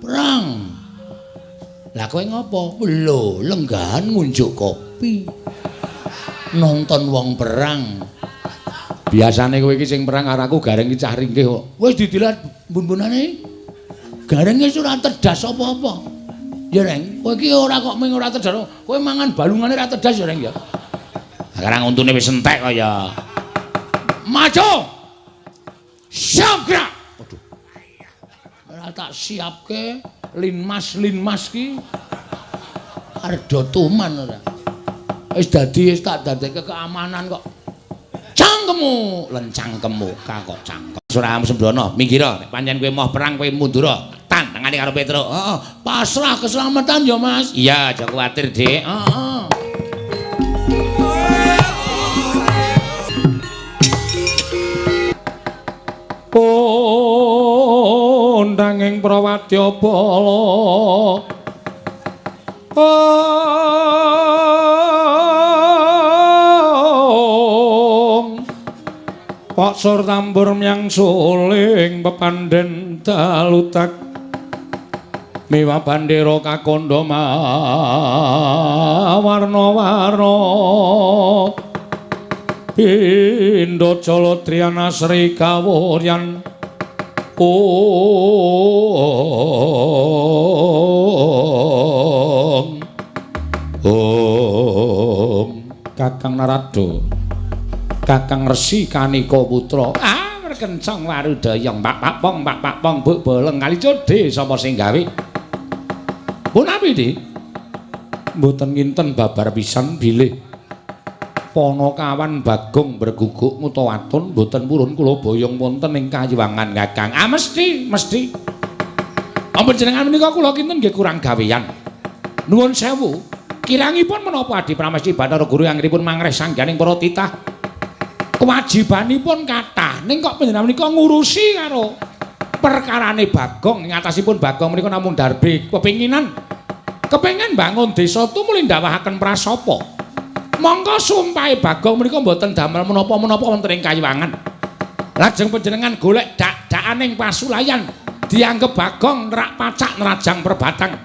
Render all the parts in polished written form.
Perang. Lah kowe ngopo? Lho, lenggahan ngunjuk kopi. Nonton wong perang. Biasane kowe iki sing perang karo aku gareng iki cah ringkih kok. Wis didilat bun-bunane. Gareng wis ora tedas apa-apa. Ya, Reng, kowe iki ora kok mung ora tedas. Kowe mangan balungane ora tedas ya, Reng ya. Sekarang untune wis entek kok ya. Maju. Siap gerak. Waduh. Ora tak siapke linmas-linmas ki. Arep do tuman ora. Wis dadi wis tak dadekke keamanan kok. Cangkemmu, lencangkemmu kok cangkem. Ora sembrono, minggir nek pancen kowe moh perang kowe mundur. Tantangane karo Petruk. Heeh, pasrah keselamatan ya, Mas. Iya, aja kuwatir, Dik. Heeh. Kondanging prawadya bala. Pak sur tambur myang suling pepandhen dalutak miwa bandera kakandha mawarna-warna pindha jala triyana sri kawuryan om om Kakang Narada Kakang Resi Kanika Putra. Ah, merkencong warudaya pak pak pong pak pak pong buk boleng kali codhe sapa sing gawe? Punapi, Dik? Mboten nginten babar pisan bilih Panakawan Bagong berguguk ngutawatun mboten purun kula boyong wonten ing kayiwangan Kakang. Ah, mesti, mesti. Ampun jenengan menika kula kinten nggih kurang gawean. Nuwun sewu. Kirangipun menapa Adi Pramesti Bathara Guru anggenipun mangreh sangganing para titah? Kewajibanipun kathah ning kok panjenengan menika ngurusi karo perkarane Bagong. Ing atasipun Bagong menika namung darbe kepinginan kepengin bangun desa tumuli ndawahaken prasapa. Mongko sumpahe Bagong menika mboten damel menapa-menapa wonten ing kayiwangan. Lajeng panjenengan golek dak-dakaning pasulayan dianggep Bagong nerak pacak nerajang perbatang.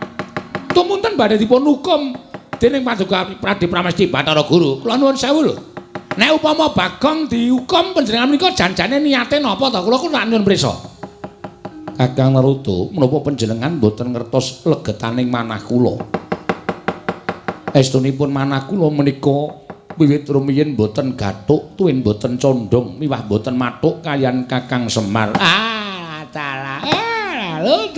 Tumunten badhe dipun hukum dening Paduka Adi Pramesti Bathara Guru. Kula nuwun sewu lho. Nek upama Bagong dihukum panjenengan menika janjane niate napa to? Kula kula nyuwun prisa. Kakang Narada, menapa panjenengan mboten ngertos legetaning manah kula? Estunipun manah kula menika wiwit rumiyin mboten gathuk, tuwin mboten condong, miwah mboten mathuk kaliyan Kakang Semar. Ah, dalah. Ah, lut.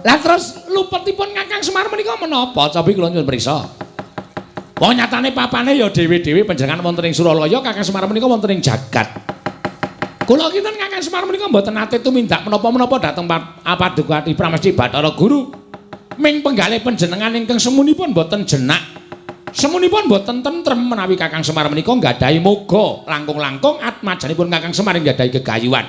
Lah terus lupetipun Kakang Semar menika menapa? Cobi kula nyuwun prisa. Wong nyatane papane ya dhewe-dhewe panjenengan wonten ing Suralaya, Kakang Semar menika wonten ing jagat. Kula kinten Kakang Semar menika mboten nate tumindak menapa-menapa dhateng Paduka Adi Pramesti Bathara Guru. Ming penggalih panjenengan ingkang semunipun mboten jenak. Semunipun mboten tentrem menawi Kakang Semar menika nggadahi moga langkung-langkung atmajanipun Kakang Semar nggadahi gegayuhan.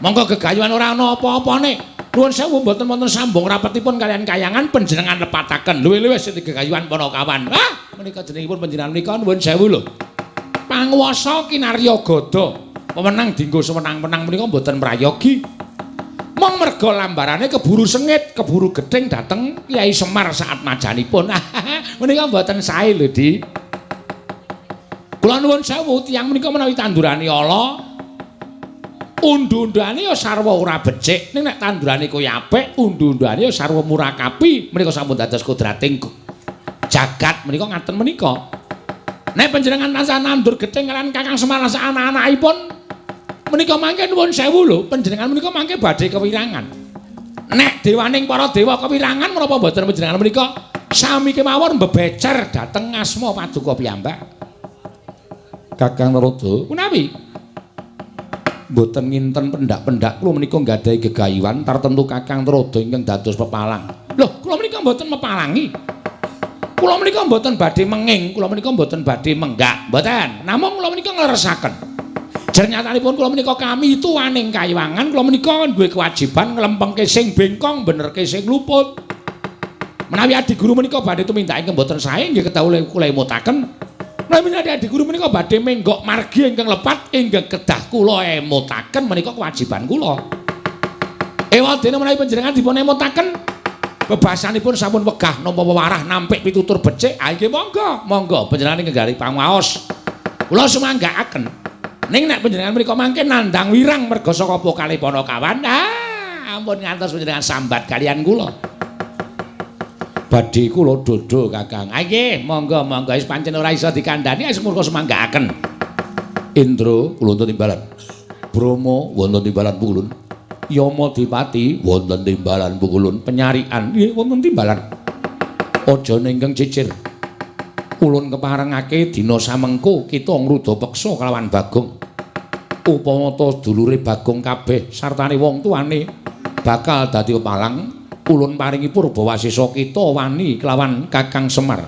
Monggo gegayuhan ora ana apa-apane. Nuwun sewu mboten wonten sambung rapetipun kaliyan kayangan panjenengan lepataken. Luwih-luwih sing gegayuhan Panakawan. Ah, menika jenengipun panjenengan menika nuwun sewu lho. Panguwasa kinarya gada, wewenang dinggo sewenang-wenang menika mboten prayogi. Mong merga lambarane keburu sengit, keburu gething dhateng Kyai Semar saat majanipun. Menika mboten sae lho, Di. Kula nuwun sewu tiyang menika menawi tandurane ala undu-unduane ya sarwa ora becik, ning nek tandurane kuwi apik, undu-unduane ya sarwa murakapi. Menika sampun dados kodrating jagat menika ngaten menika. Nek panjenengan tansah nandur gething kaliyan Kakang Semar sak anak-anakipun menika mangke nuwun sewu lho, panjenengan menika mangke badhe kewirangan. Nek dewaning para dewa kewirangan menapa mboten panjenengan menika sami kemawon mbebecer dhateng asma paduka piyambak. Kakang Narada, punawi? Mboten nginten pendak-pendak kula menika nggadahi gegayuhan tartemtu Kakang Narada ingkang dados pepalang. Lho, kula menika mboten mepalangi. Kula menika mboten badhe menging, kula menika mboten badhe menggak, mboten. Namung kula menika ngleresaken. Jernyatanipun kula menika kami tuwaning kayiwangan, kula menika duwe kewajiban nglempengke sing bengkong, benerke sing luput. Menawi adi guru menika badhe tumindak ingkang mboten sae nggih kedah kula emutaken. Menawi Adi Guru menika badhe menggok margi ingkang lepat ingkang kedah kula emutaken menika kewajiban kula. Ewadene menawi panjenengan dipun emutaken bebasanipun sampun wegah nampa wewarah nampik pitutur becik, ah nggih monggo, monggo panjenengan ingkang gari pangaos. Kula sumanggaaken. Ning nek panjenengan menika mangke nandhang wirang merga saka pokale Panakawan, ah ampun ngantos panjenengan sambat kaliyan kula. Badhe kula dodho Kakang. Ah nggih, monggo monggo wis pancen ora iso dikandhani wis murka sumanggaaken. Indra kula wonten timbalan. Brahma wonten timbalan pukulun. Yama Dipati wonten timbalan pukulun. Penyarikan nggih wonten timbalan. Aja ningkeng cicir. Ulun keparengake dina samengko kita ngruda peksa kelawan Bagong. Upama ta dulure Bagong kabeh sartane wong tuane bakal dadi pepalang, ulun paringi purbawasesa kita wani kelawan Kakang Semar.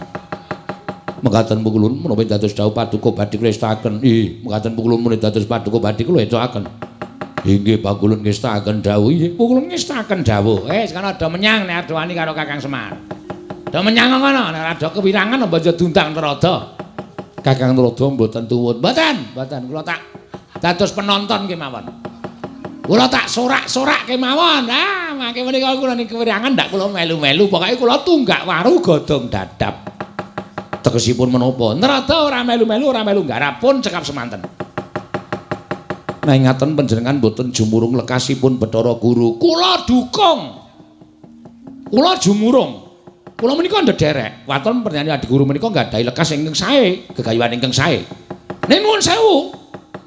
Mekaten pukulun menawi dados dawuh paduka badhe kula estakaken. Ih, mekaten pukulun menawi dados paduka badhe kula estokaken. Inggih pakulun ngestakaken dawuh. Inggih pukulun ngestakaken dawuh. Wis kana do menyang nek ado wani karo Kakang Semar. Do menyang ngono nek ado kewirangan aja diundang Narada. Kakang Narada mboten tuwun. Mboten, mboten kula tak dados penonton kemawon. Kula tak sorak-sorak kemawon. Ah, mangke menika kula ning kewirangan ndak kula melu-melu, pokoke kula tunggak waru godhong dadap. Tegesipun menapa? Narada ora melu-melu, ora melu nggarap pun cekap semanten. Nah ngaten panjenengan mboten jumurung lekasipun Bathara Guru. Kula dukung. Kula jumurung. Kula menika ndederek. Waton panjenengan Adi Guru menika nggadahi lekas ingkang sae, gegayuhan ingkang sae. Ning nuwun sewu,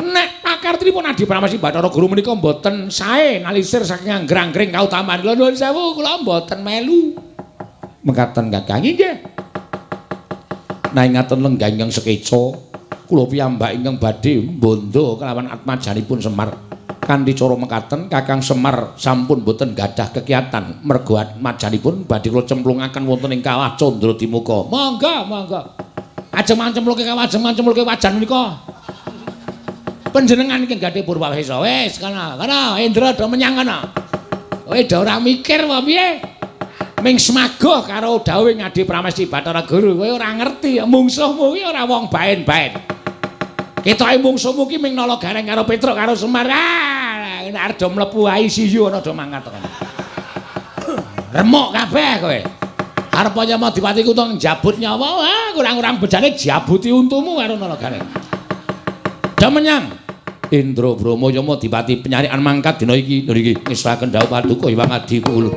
nek pakartinipun Adi Pramesti Bathara Guru menika mboten sae nalisir saking anggrang-anggring kautaman. Kula nuwun sewu, kula mboten melu. Mekaten Kakang inggih. Nah ngaten lenggah ingkang sekeca, kula piyambak ingkang badhe mbondo kelawan atmajanipun Semar. Kanthi cara mekaten Kakang Semar sampun boten gadah kekiatan merga atmajanipun badhe kula cemplungaken wonten ing kawah Candra Dimuka. Monggo, monggo. Ajeng mancemplungke kawah, ajeng mancemplungke wajan menika. Panjenengan ingkang gadhah purwawesa. Wis kana, kana Indra do menyang kana. Kowe do ora mikir apa piye? Ming semagoh karo dawuhe Adi Pramesti Bathara Guru, kowe ora ngerti mungsuhmu kuwi ora wong baen-baen. Ketoke mungsuhmu ki ming nala gareng karo Petruk karo Semar. Ah, nek arep do mlebu ICU ana do mangkat kono. Remuk kabeh kowe. Arep Yama Dipati kutang njabut nyawa, ah kurang-kurang bejane jabuti untumu karo nala gareng. Do menyang Indra Brahma Yama Dipati penyarikan mangkat dina iki. Lho iki ngesaken dawuh paduka Hyang Adi kula.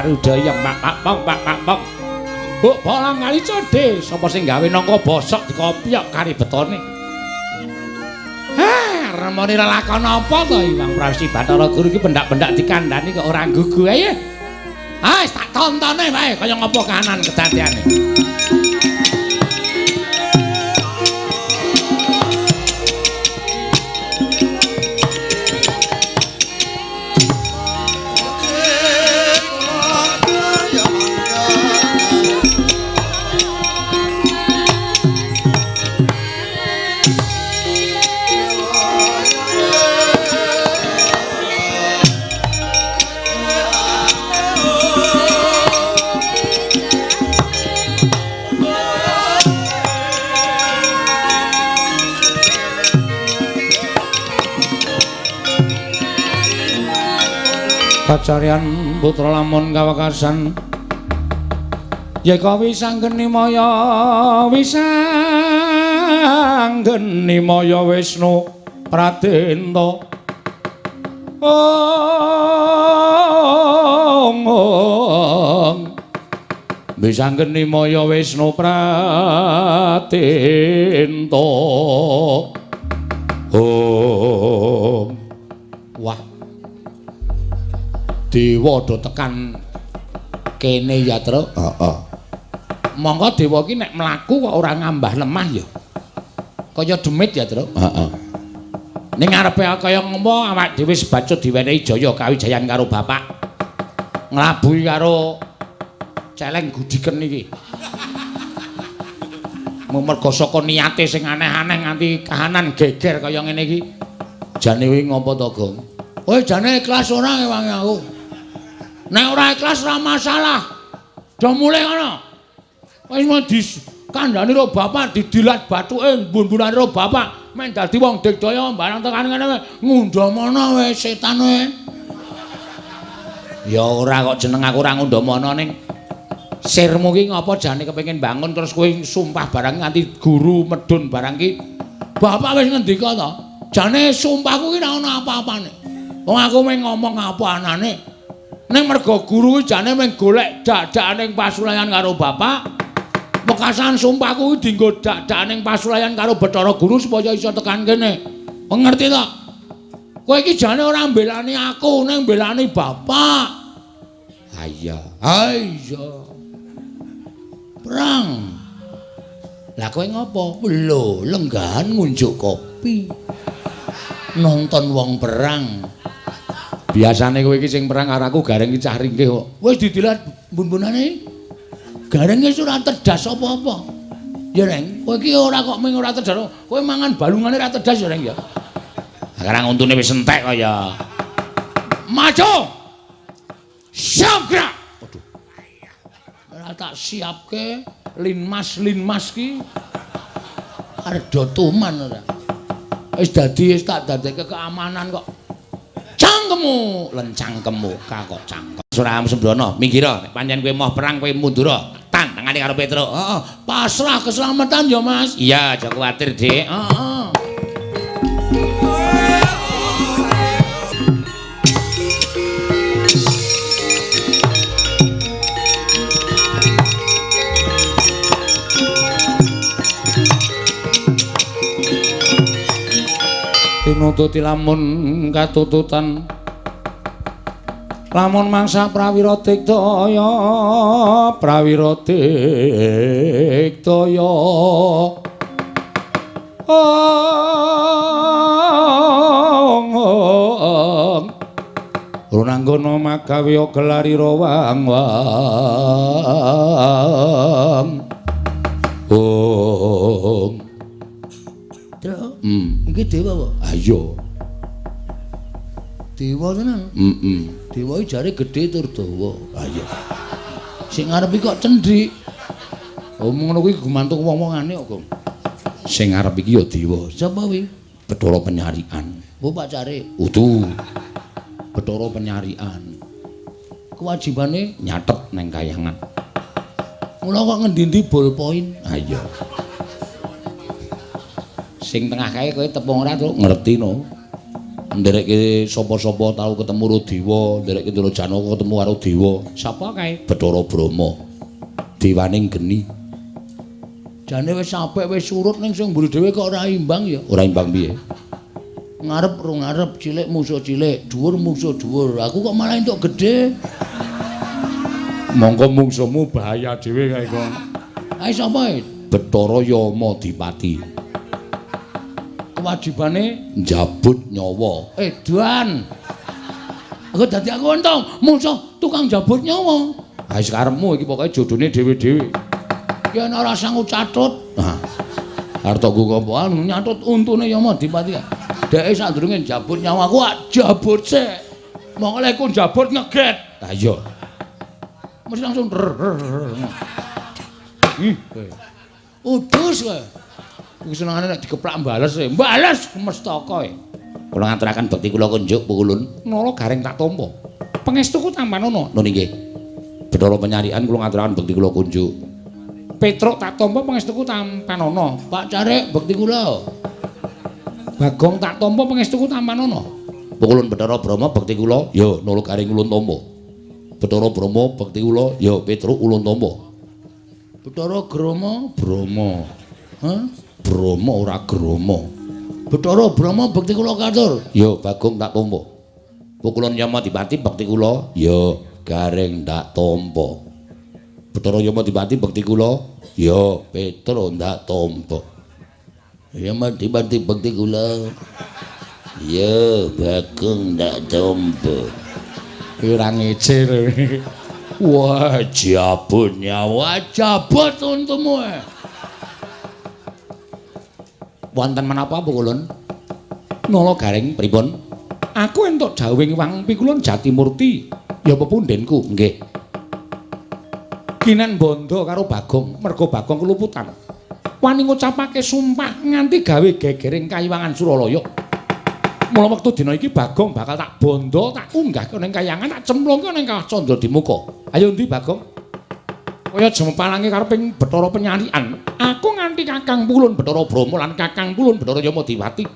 Rudaya mak mak pong mak mak pong. Buk bolang kali codhe, sapa sing gawe nangka bosok dikopyok kari betone. Hah, remone lelakon apa to Hyang Pramesti Bathara Guru iki pendak-pendak dikandhani kok ora gugu ae. Ah, tak tontone wae kaya ngapa kahanan kedadeane. Kacarian putra lamun kawekasan yeka wisanggeni maya wisanggeni. Misanggeni Maya Wisnu Pradenta. Ong ong. Misanggeni Maya Wisnu Pradenta. Om. Wah. Dewa do tekan kene ya, Truk. Heeh. Monggo dewa iki nek mlaku kok ora ngambah lemah ya. Kaya demit ya, Truk. Heeh. Ning ngarepe kaya ngopo awak dhewe sebacut diwenehi jaya kawijayan karo bapak. Nglabuhi karo celeng gudiken iki. Mergo saka niate sing aneh-aneh nganti kahanan geger kaya ngene iki. Jane kuwi ngopo to, Gong? Kowe jane ikhlas ora ngewangi aku? Nek ora ikhlas ora masalah. Do mulih ngono. Wis mau dikandani karo bapak didilat bathuke mbun-mbunane karo bapak men dadi wong digdaya barang tekan ngene ngundhamana wis setan kowe. Ya ora kok jeneng aku ora ngundhamana ning sirmu ki ngapa jane kepengin bangun terus kowe sumpah barang nganti guru medun barang ki. Bapak wis ngendika to, jane sumpahku ki ora ana apa-apane. Wong aku mung ngomong apa anane. Ning mergo guru ki jane mung golek dak-dakane pasulayan karo bapak. Wekasan sumpahku ki dienggo dak-dakane pasulayan karo Bathara Guru supaya iso tekan kene. Ngerti to? Kowe iki jane ora mbelani aku, ning mbelani bapak. Ha iya. Ha iya. Perang. Lah kowe ngopo? Lho, lenggahan ngunjuk kopi. Nonton wong perang. Biasane kowe iki sing perang karo aku gareng iki cah ringkih kok. Wis didilat bun-bunane. Gareng wis ora terdas apa-apa. Ya, Reng, kowe iki ora kok mung ora terdas. Kowe mangan balungane ora terdas ya, Reng ya. Sekarang untune wis entek kok ya. Maju. Siap gerak. Waduh. Ora tak siapke linmas-linmas ki arep do tuman ora. Wis dadi wis tak dadekke keamanan kok. Cangkemmu, lencangkemmu kok cangkem. Ora sembrono, minggir nek pancen kowe moh perang kowe mundur. Tantangane karo Petruk. Heeh, pasrah keselamatan ya, Mas. Iya, aja kuwatir, Dik. Heeh. Tinututi lamun katututan lamun mangsa prawira digdaya prawira digdaya ong ong runanggono magawe gelarira wang wang ong. Iki dewa apa? Ayo. Dewa tenan. Heeh. Dewa iki jare gedhe tur dawa. Ha iya. Sing ngarep iki kok cendhik. Oh ngono kuwi gumantung wong-wongane kok, Gong. Sing ngarep iki ya dewa. Sapa kuwi? Bathara Penyarikan. Oh pacare. Udu. Bathara Penyarikan. Kewajibane nyatet nang kayangan. Mula kok ngendi-endi ballpoint. Ha iya. Sing tengah kae kowe tepung ora, Truk? Ngerti no. Nderekke sapa-sapa tau ketemu karo dewa, nderekke Ndara Janaka ketemu karo dewa. Sapa kae? Bathara Brahma. Dewaning geni. Jane wis apik wis surut ning sing mburi dhewe kok ora imbang ya. Ora imbang piye? Ngarep ro ngarep, cilik musuh cilik, dhuwur musuh dhuwur. Aku kok malah entuk gedhe. Mongko mungsuhmu bahaya dhewe kae kok. Ae sapa e? Bathara Yama Dipati. Kewajibane njabut nyawa. Edan. Aku dadi aku untung musuh tukang jabut nyawa. Ha wis karepmu iki pokoke jodone dhewe-dhewe. Ki ana ora sanggup catut. Nah. Arep tok nggo apa nyatut untune Yama Dipati. Dheke sadurunge njabut nyawa aku jabut sik. Mongko lek ku njabut ngeget. Ha iya. Mesti langsung ih kowe. Udus kowe. Iku senengane nek dikeplak bales e. Bales mestaka e. Kula ngaturaken bekti kula kunjuk Pukulun. Nala gareng tak tampa. Pangestuku tampanono. Nun inggih. Bathara Penyarikan kula ngaturaken bekti kula kunjuk. Petruk tak tampa pangestuku tampanana. Pak Carik bekti kula. Bagong tak tampa pangestuku tampanana. Pukulun Bathara Brahma bekti kula. Ya Nala Garing ulun tampa. Bathara Brahma bekti kula. Ya Petruk ulun tampa. Bathara Grama Brahma. Hah? Brahma ora Grama. Bathara Brahma bekti kula katur. Ya Bagong tak tampa. Pukulun Yamadipati bekti kula. Ya Gareng tak tampa. Bathara Yamadipati bekti kula. Ya Petruk ndak tampa. Yamadipati bekti kula. Ya Bagong ndak tampa. Ora ngece. Wah, jabut nyawa, jabut untumu. Wonten menapa Pukulun? Nala Garing pripun? Aku entuk dawuhing Wang Pikulun Jatimurti, ya pepundhenku nggih. Kinen bondo karo Bagong, merga Bagong keluputan. Wani ngucapake sumpah nganti gawe gegering kayiwangan Suralaya. Mula wektu dina iki Bagong bakal tak bondo, tak unggahke ning kayangan, tak cemplungke ning Kawah Candradimuka. Ayo ndi Bagong? Kaya jemepalange kareping Bathara Penyarian. Aku nganti Kakang Pulun Bathara Brahma lan Kakang Pulun Bathara Yamadipati.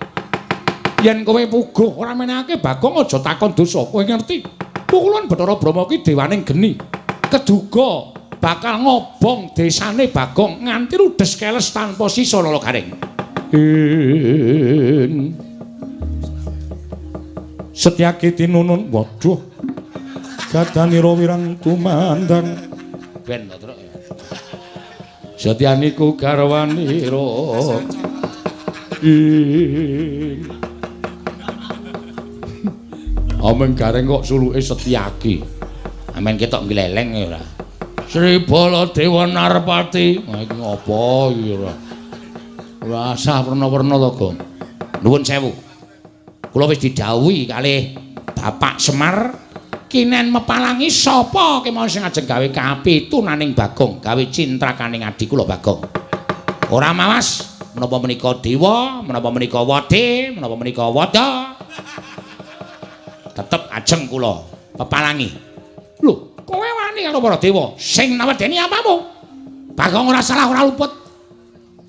Yen kowe puguh ora menehake Bagong aja takon dosa, kowe ngerti? Pukulun Bathara Brahma ki dewaning geni. Keduga bakal ngobong desane Bagong nganti ludes keles tanpa sisa Nala Garing. Setyaki tinunun, waduh, gadanira wirang tumandang. Ben to, Truk. Setyaniku garwanira. Ameng Gareng kok suluke Setyaki. Amen ketok gleleng ya ora. Sri Baladewa Narpati. Wah iki ngopo iki ora. Ora sah werna-werna to, Gong. Nuwun sewu. Kula wis didhawuhi kalih Bapak Semar kinen mepalangi sapa kemawon sing ajeng gawe kapitunaning Bagong, gawe cintrakaning adi kula Bagong. Ora mawas menapa menika dewa, menapa menika wade, menapa menika wada. Tetep ajeng kula pepalangi. Lho, kowe wani karo para dewa sing nawedeni apamu? Bagong ora salah ora luput.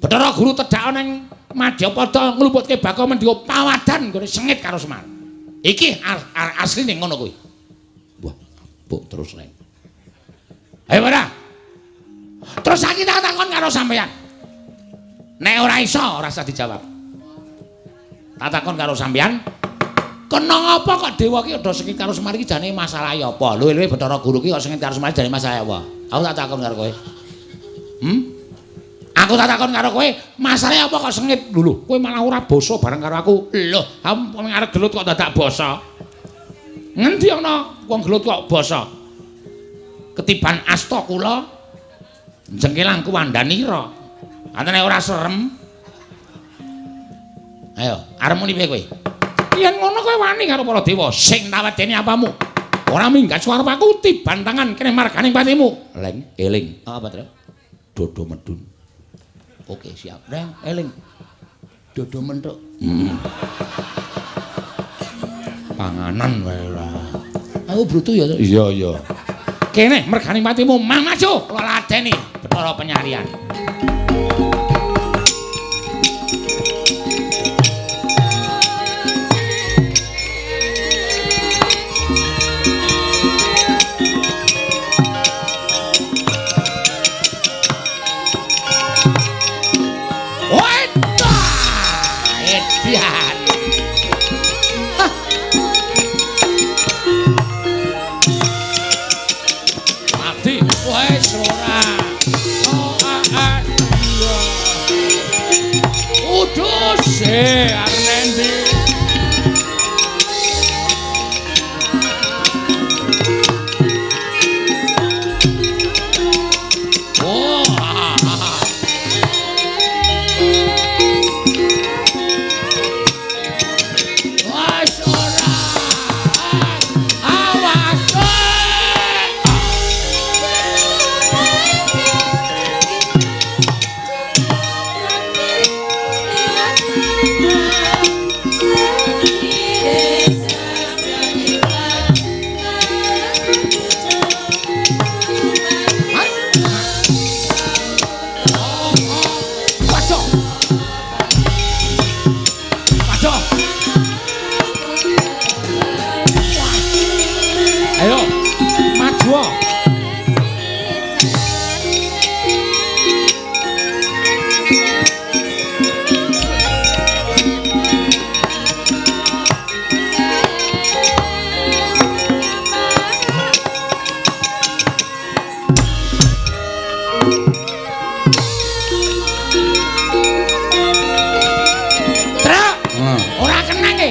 Bathara Guru tedhak ning Madyapada ngluputke Bagong mendika pawadan nggone sengit karo Semar. Iki asline ngono kuwi. Wah, mbok terus reng. Ayo ora. Terus saiki tak takon karo sampeyan. Nek ora iso ora usah dijawab. Tak takon karo sampeyan, kena apa kok dewa ki udah sengit karo Semar iki jane masalahe apa? Luwe-luwe Bathara Guru ki kok sengit karo Semar jane masalahe apa? Aku tak takon karo kowe. Aku tak takon karo kowe, masalahe apa kok sengit? Lho, kowe malah ora basa bareng karo aku. Lho, wong arep gelut kok dadak basa. Ngendi ana wong gelut kok basa? Ketiban asta kula jengkelang kuwandanira. Antene ora serem. Ayo, arep muni piye kowe? Yen ngono kowe wani karo para dewa sing tawedeni apamu? Ora minggat suara aku tiban tangan kene marganing patimu. Leng, eling. Apa, Tru? Dodo medun. Oke, siap. Reng, eling. Dodo mentuk. Panganan wae ora. Aku brutu ya, Tru. Iya, iya. Kene merganing patimu, mang maju kula ladeni Bathara Penyarian.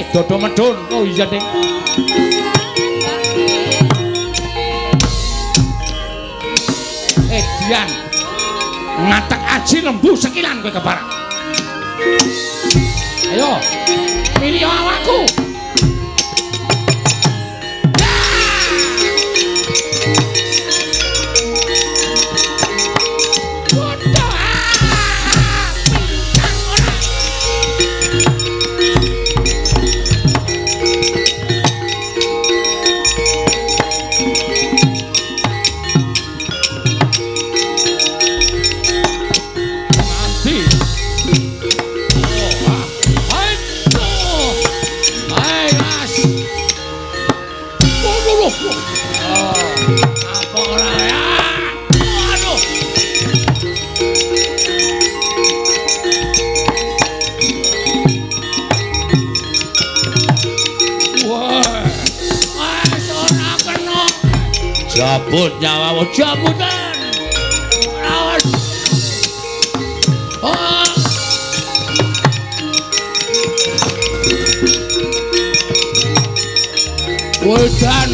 Dodo medun. Oh iya, Ding. Edian. Ngatek aji lembu sekilan kowe keparak. Ayo, milih awakku. Jabut nyawamu, jabutan. Awas. Oh. Wedan.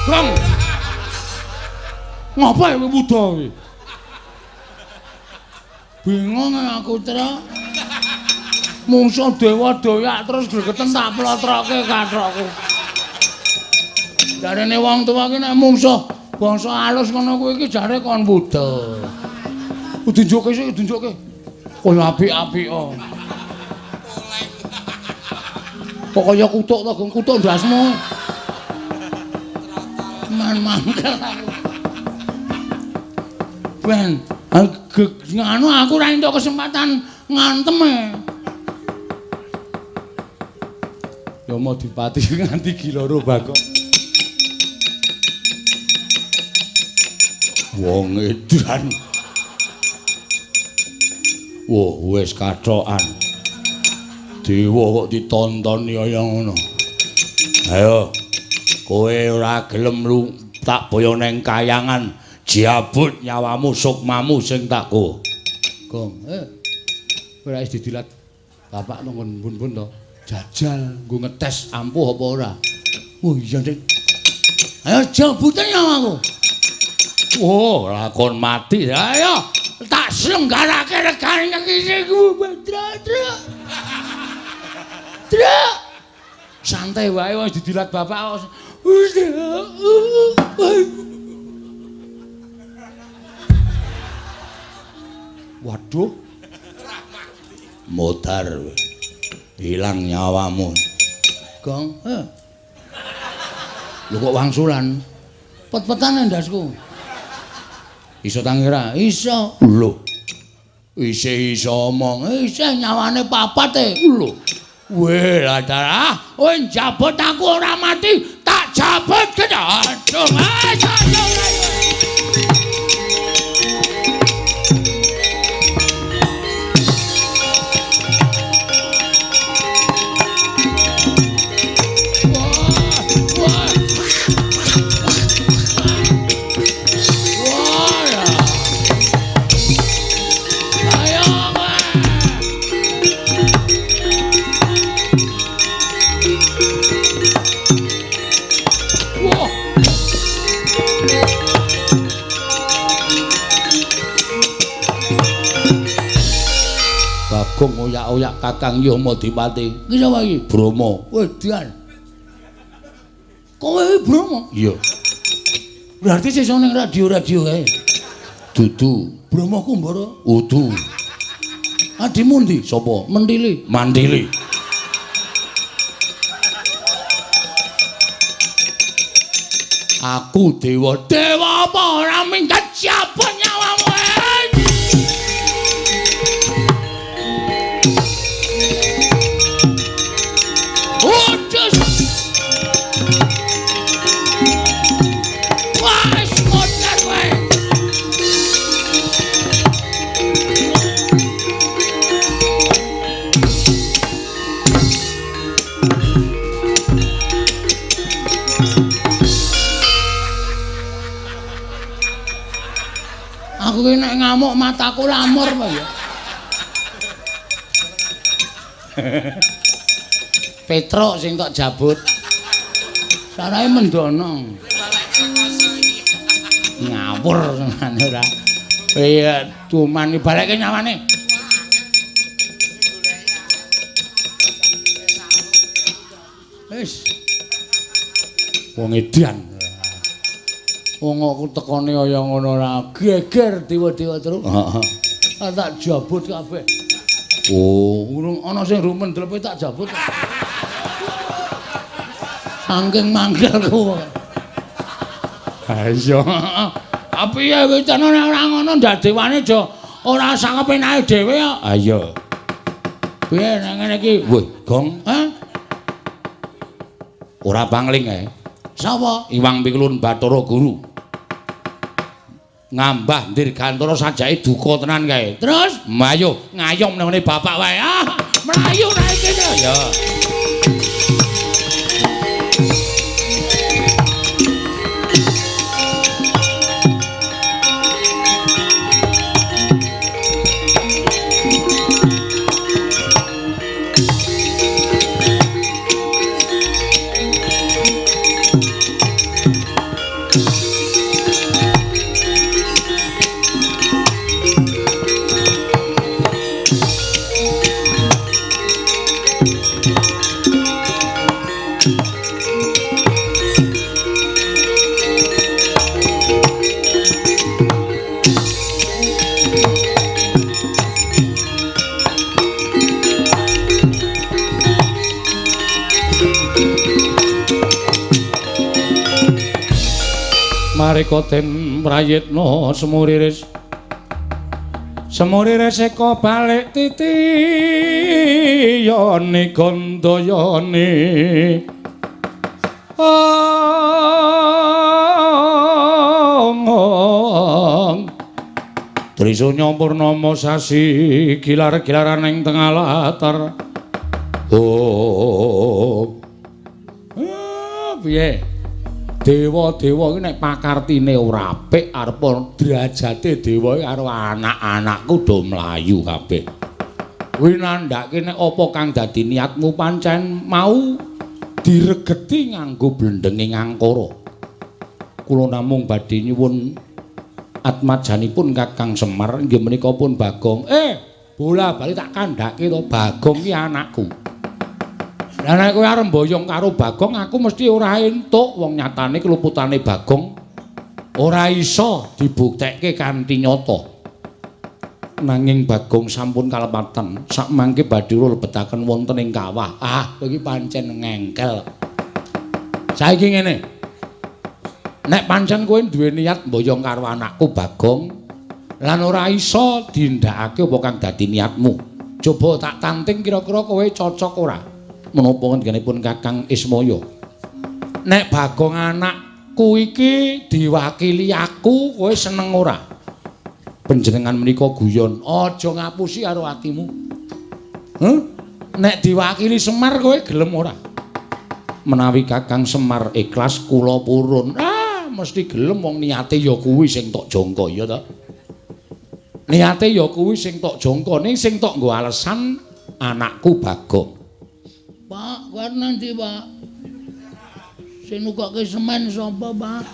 Gong. Ngapa kowe wuda kowe? Bingung aku, Tra. Mungsuh dewa doyak terus gregeten tak plotroke kathokku. Jarene wong tuwa ki nek mungsuh bangsa alus ngono kuwi iki jare kon wuda. Tunjukke sik, tunjukke. Kaya apik-apik kok. Kok kaya kutuk to, Gong, kutuk ndasmu. Man mangkel aku. Ben, nganu aku ora entuk kesempatan ngantem e. Yama Dipati nganti giloro Bagong. Wong edan. Wah, wis kathokan. Dewa kok ditontoni kaya ngono. Ayo, kowe ora gelem lu tak boyo neng kayangan, jabut nyawamu sukmamu sing tak go. Gong, ora wis didilat bapak nang bun-bun to. Jajal nggo ngetes ampuh apa ora. Oh iya, Dik. Ayo jabutan nyawaku. Oh, lakon mati. Ayo, tak selenggarake regane iki ku Badra. Tra. Santai wae wis didilat bapak. Waduh. Modar. Hilang nyawamu. Gong, Lho kok wangsulan? Pet-petane ndasku. Iso tangi ra? Iso. Lho. Isih iso omong. Isih nyawane papat e. Lho. Weh, lah darah. Kowe njabut aku ora mati, tak jabut kena. Aduh, ayo. Bagong oyak-oyak Kakang Yama Dipati. Iki sapa iki? Brama. Wedan. Kowe iki Brama? Iya. Berarti sesuk ning radio-radio kae. Dudu. Brama Kumbara? Udu. Adimu ndi? Sapa? Mentili. Mantili. Aku dewa. Dewa apa ora minggat siapa nyawamu? Aku ki nek ngamuk ngamuk mataku lamur apa ya. Petruk sing tok jabut. Sarahe mendono. Ngawur senane ora. Iya, cuman balekke nyawane. Wis. Wong edan. Wong aku tekone kaya ngono ora geger dewa-dewa terus. Heeh. Tak jabut kabeh. Oh, urung ana sing rumen dlepe tak jabut. Saking mangkelku. Ha iya. Tapi ya wis nek ora ngono ndak dewane aja ora sangepenake dhewe kok. Ha iya. Piye nek ngene iki? Wih, Gong. Hah? Ora pangling ae. Sapa? Iwang Pikulun Bathara Guru. Ngambah Dirgantara sajake duka tenan kae. Terus mayo ngayom nang ngene bapak wae. Ah, mlayu nae kene. Ya. Mareka den prayitna semuriris. Semuriris eka balik titiyane gandayane. Ong. Trisunya purnama sasi gilar-gilaran ing tengah latar. Oh. Piye? Dewa-dewa iki nek pakartine ora apik arep derajate dewa iki karo anak-anakku do mlayu kabeh. Kuwi nandhake nek apa kang dadi niatmu pancen mau diregeti nganggo blendenge ngangkara. Kula namung badhe nyuwun atmajanipun Kakang Semar inggih menika pun Bagong. Bola bali tak kandhake to Bagong ki anakku. Lah nek kowe arep mboyong karo Bagong aku mesti ora entuk, wong nyatane keluputane Bagong ora iso dibuktekke kanthi nyata. Nanging Bagong sampun kalepatan, sakmangke badhe lebetaken wonten ing kawah. Ah, kowe iki pancen ngengkel. Saiki ngene. Nek pancen kowe duwe niat mboyong karo anakku Bagong lan ora iso dindakake apa kang dadi niatmu. Coba tak tanting kira-kira kowe cocok ora? Menapa ngendikanipun Kakang Ismaya? Nek Bagong anakku iki diwakili aku, kowe seneng ora? Panjenengan menika guyon, aja ngapusi karo atimu. Huh? Nek diwakili Semar kowe gelem ora? Menawi Kakang Semar ikhlas kula purun. Ah, mesti gelem wong niate ya kuwi sing tok jangka ya ta. Niate ya kuwi sing tok jangka, ning sing tok nggo alesan anakku Bagong. Pak, kowe nanti, Pak. Sing nukokke semen sapa, Pak?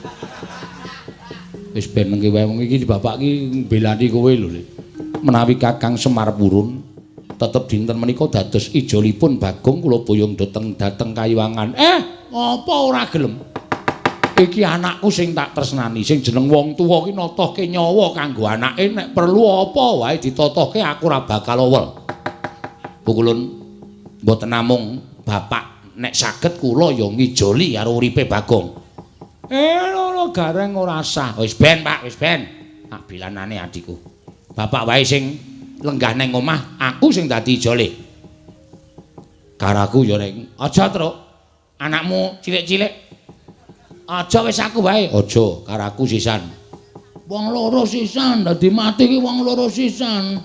Wis ben mengki wae wong iki bapak iki mbelani kowe lho, Le. Menawi Kakang Semar purun, tetep dinten menika dados ijolipun Bagong kula boyong dhateng Kayuwangan. Apa ora gelem? Iki anakku sing tak tresnani, sing jeneng wong tuwa ki notohke nyawa kanggo anake, nek perlu apa wae ditotohke aku ora bakal owel. Pukulun mboten namung bapak nek saged kula ya ngijoli karo uripe Bagong. Lho gareng ora sah. Wis ben, Pak, wis ben. Tak bilanane adikku. Bapak wae sing lenggah nang omah, aku sing dadi ijole. Karaku ya reng. Aja, Truk. Anakmu cilik-cilik. Aja wis aku wae. Aja, karaku sisan. Wong loro sisan, dadi mati ki wong loro sisan.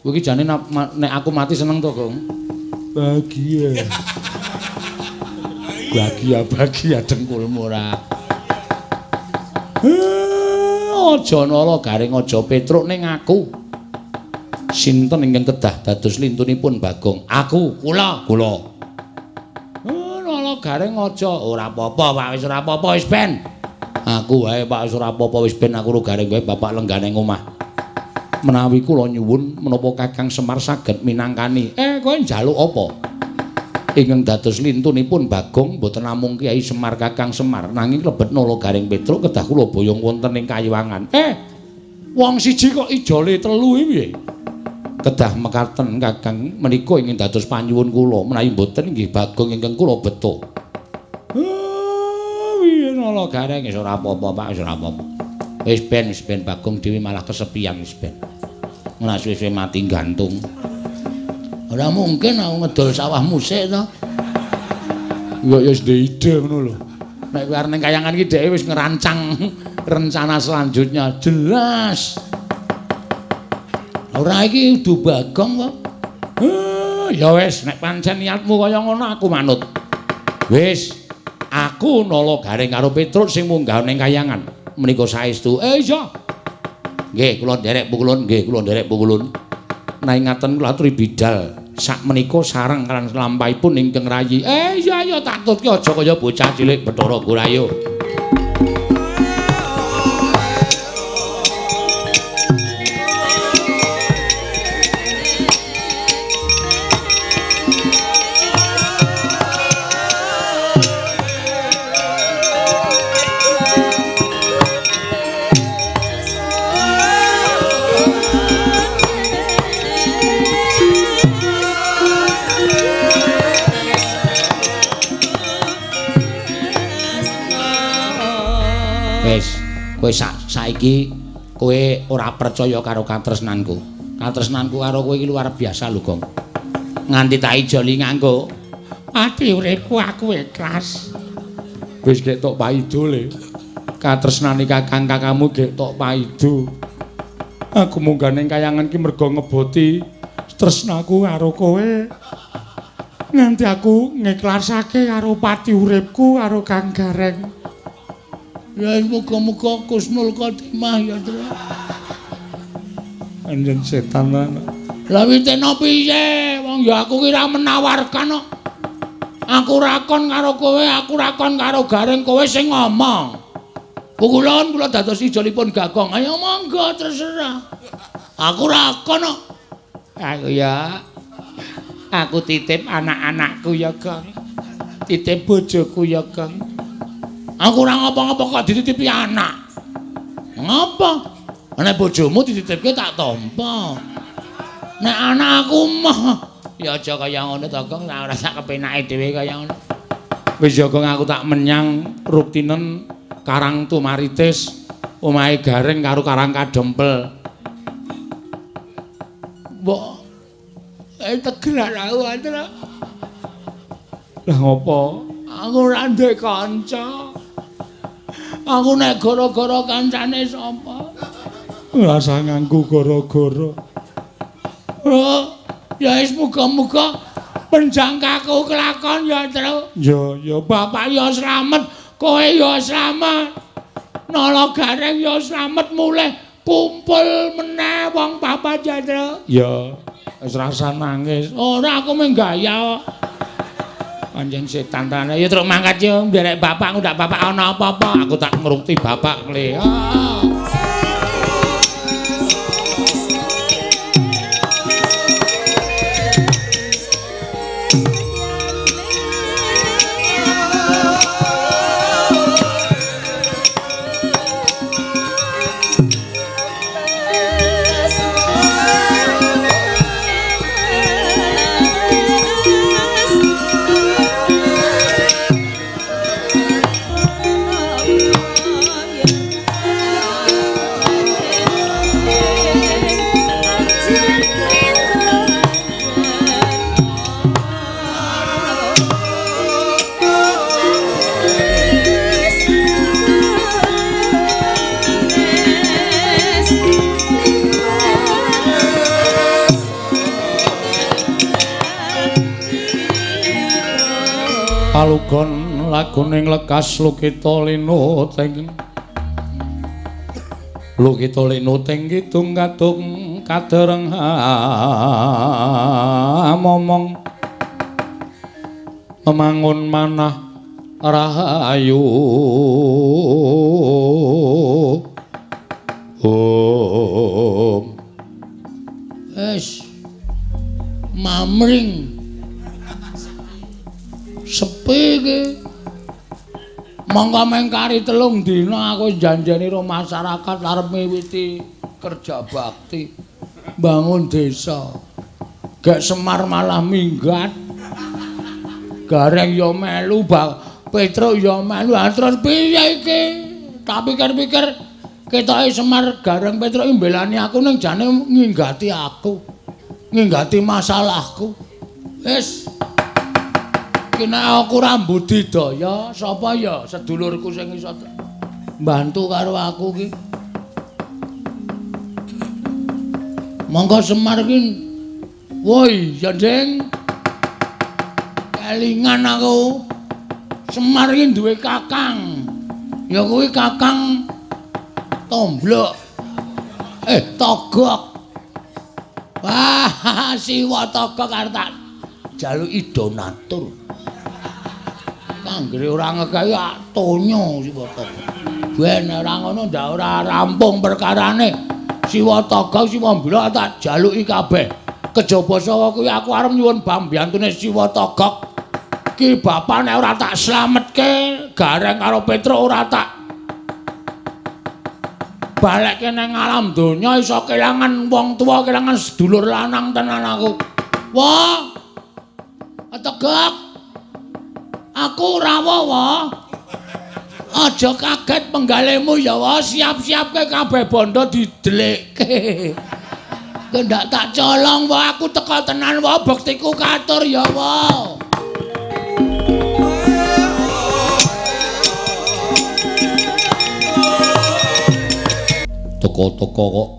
Kowe iki jane nek aku mati seneng to, Gong? Bahagia. Bahagia-bahagia dengkulmu ora. Aja Nala Gareng aja Petruk ning aku. Sinten ingkang kedah dados lintunipun Bagong? Aku, kula, kula. Nala Gareng aja ora apa-apa, Pak, wis ora apa-apa wis ben. Aku wae Pak wis ora apa-apa wis ben aku ro Gareng wae bapak lenggane omah. Menawi kula nyuwun menapa Kakang Semar saged minangkani. Kowe njaluk apa? Ingkang dados lintunipun Bagong mboten namung Kyai Semar Kakang Semar nanging lebet Nala Gareng Petruk kedah kula boyong wonten ing kayiwangan. Wong siji kok ijole telu iki piye? Kedah mekaten Kakang menika ingkang dados panyuwun kula menawi mboten inggih Bagong ingkang kula beto. Piye Nala Gareng wis ora apa-apa Pak wis ora apa-apa. Wis ben Bagong dhewe malah kesepian wis ben. Ora suwe-suwe mati gantung. Ora mungkin aku ngedol sawah musik to. Ya wis ndek ide ngono lho. Nek kowe arep ning kayangan iki dheke wis ngerancang rencana selanjutnya jelas. Ora iki kudu Bagong kok. Ya wis nek pancen niatmu kaya ngono aku manut. Wis, aku Nala Gareng karo Petruk sing munggah ning kayangan. Menika saestu. Iya. Nggih, kula nderek pukulun, nggih, kula nderek pukulun. Nanging ngaten kula aturi bidal sak menika sareng lan lampahipun ingkang rayi. Iya iya tak tutke aja kaya bocah cilik Bathara Gurayo. Kowe saiki kowe ora percaya karo katresnanku. Katresnanku karo kowe iki luar biasa lho, Gong. Nganti tak ijoli nganggo ati uripku aku ikhlas. Wis gek tok paido le. Katresnane kakang kakangmu gek tok paido. Aku munggah ning kayangan ki mergo ngeboti tresnaku karo kowe. Nganti aku ngikhlasake karo pati uripku karo Kang Gareng. Ya muga-muga Kusnul Khotimah ya, Tru. Anjen setan lan. Lah witena piye? Wong ya aku ki ra menawarkan kok. Aku ra kon karo kowe, aku ra kon karo Gareng, kowe sing ngomong. Pukulun kula dados ijolipun Bagong. Ayo monggo terserah. Aku ra kon kok. Aku ya. Aku titip anak-anakku ya, Gong. Titip bojoku ya, Gong. Aku ora ngapa-ngapa kok dititipi anak. Ngapa? Nek bojomu dititipke tak tampa. Nek anakku mah ya aja kaya ngono to, Gong, ora sak kepenake dhewe kaya ngono. Wis ya, Gong, aku tak menyang Ruktinen Karang Tumaritis, omahe Gareng karo Karang Kadempel. Mbok tegeran aku Andra. Lah ngopo? Aku ora duwe kanca. Aku nek gara-gara kancane sapa? Ora usah nganggo gara-gara. Oh, ya wis muga-muga penjangkaku kelakon ya, Tru. Ya, ya bapak ya slamet, kowe ya slamet. Nala Gareng ya slamet mulih kumpul meneh wong papat ya, Tru. Ya, wis rasa nangis. Ora aku mung gaya kok. Anjen setan tenan. Ya truk mangkat yo nderek bapak ndak bapak ana apa-apa. Aku tak ngrukti bapak kle. Ah. Alugon laguning lekas lukita linuteng Lukita linuting kidung kadung kadereng momong memangun manah rahayu. Om. Wis mamring sepi iki. Monggo mengkari 3 dina aku janjeni karo masyarakat arep miwiti kerja bakti bangun desa. Gek Semar malah minggat. Gareng ya melu, Petruk ya melu. Terus piye iki? Tak pikir-pikir ketoke Semar Gareng Petruk iki mbelani aku ning jane nginggati aku. Nginggati masalahku. Wis iki nek aku ora mbudidaya, sapa ya sedulurku sing iso mbantu karo aku ki? Monggo Semar ki. Woi, ya Ding. Kelingan aku. Semar ki duwe kakang. Ya kuwi kakang Tomblok. Togok. Wah, Siwa Togok arep tak jaluki donatur. Anggere ora ngekehi tonyo Siwa Togok. Ben ora ngono ndak ora rampung perkarane. Siwa Togok Siwa Mblok tak jaluki kabeh. Kejaba sawa kuwi aku arep nyuwun pambiyantune Siwa Togok. Ki bapak nek ora tak slametke Gareng karo Petruk ora tak balekke nang alam donya iso kelangan wong tuwa, kelangan sedulur lanang tenan aku. Wah. Togok. Aku rawuh wae. Aja kaget penggalemu ya wae, siap-siapke kabeh bondo didelikke. Ndak tak colong wae, aku teka tenan wae, bektiku katur ya wae. Teko-teko kok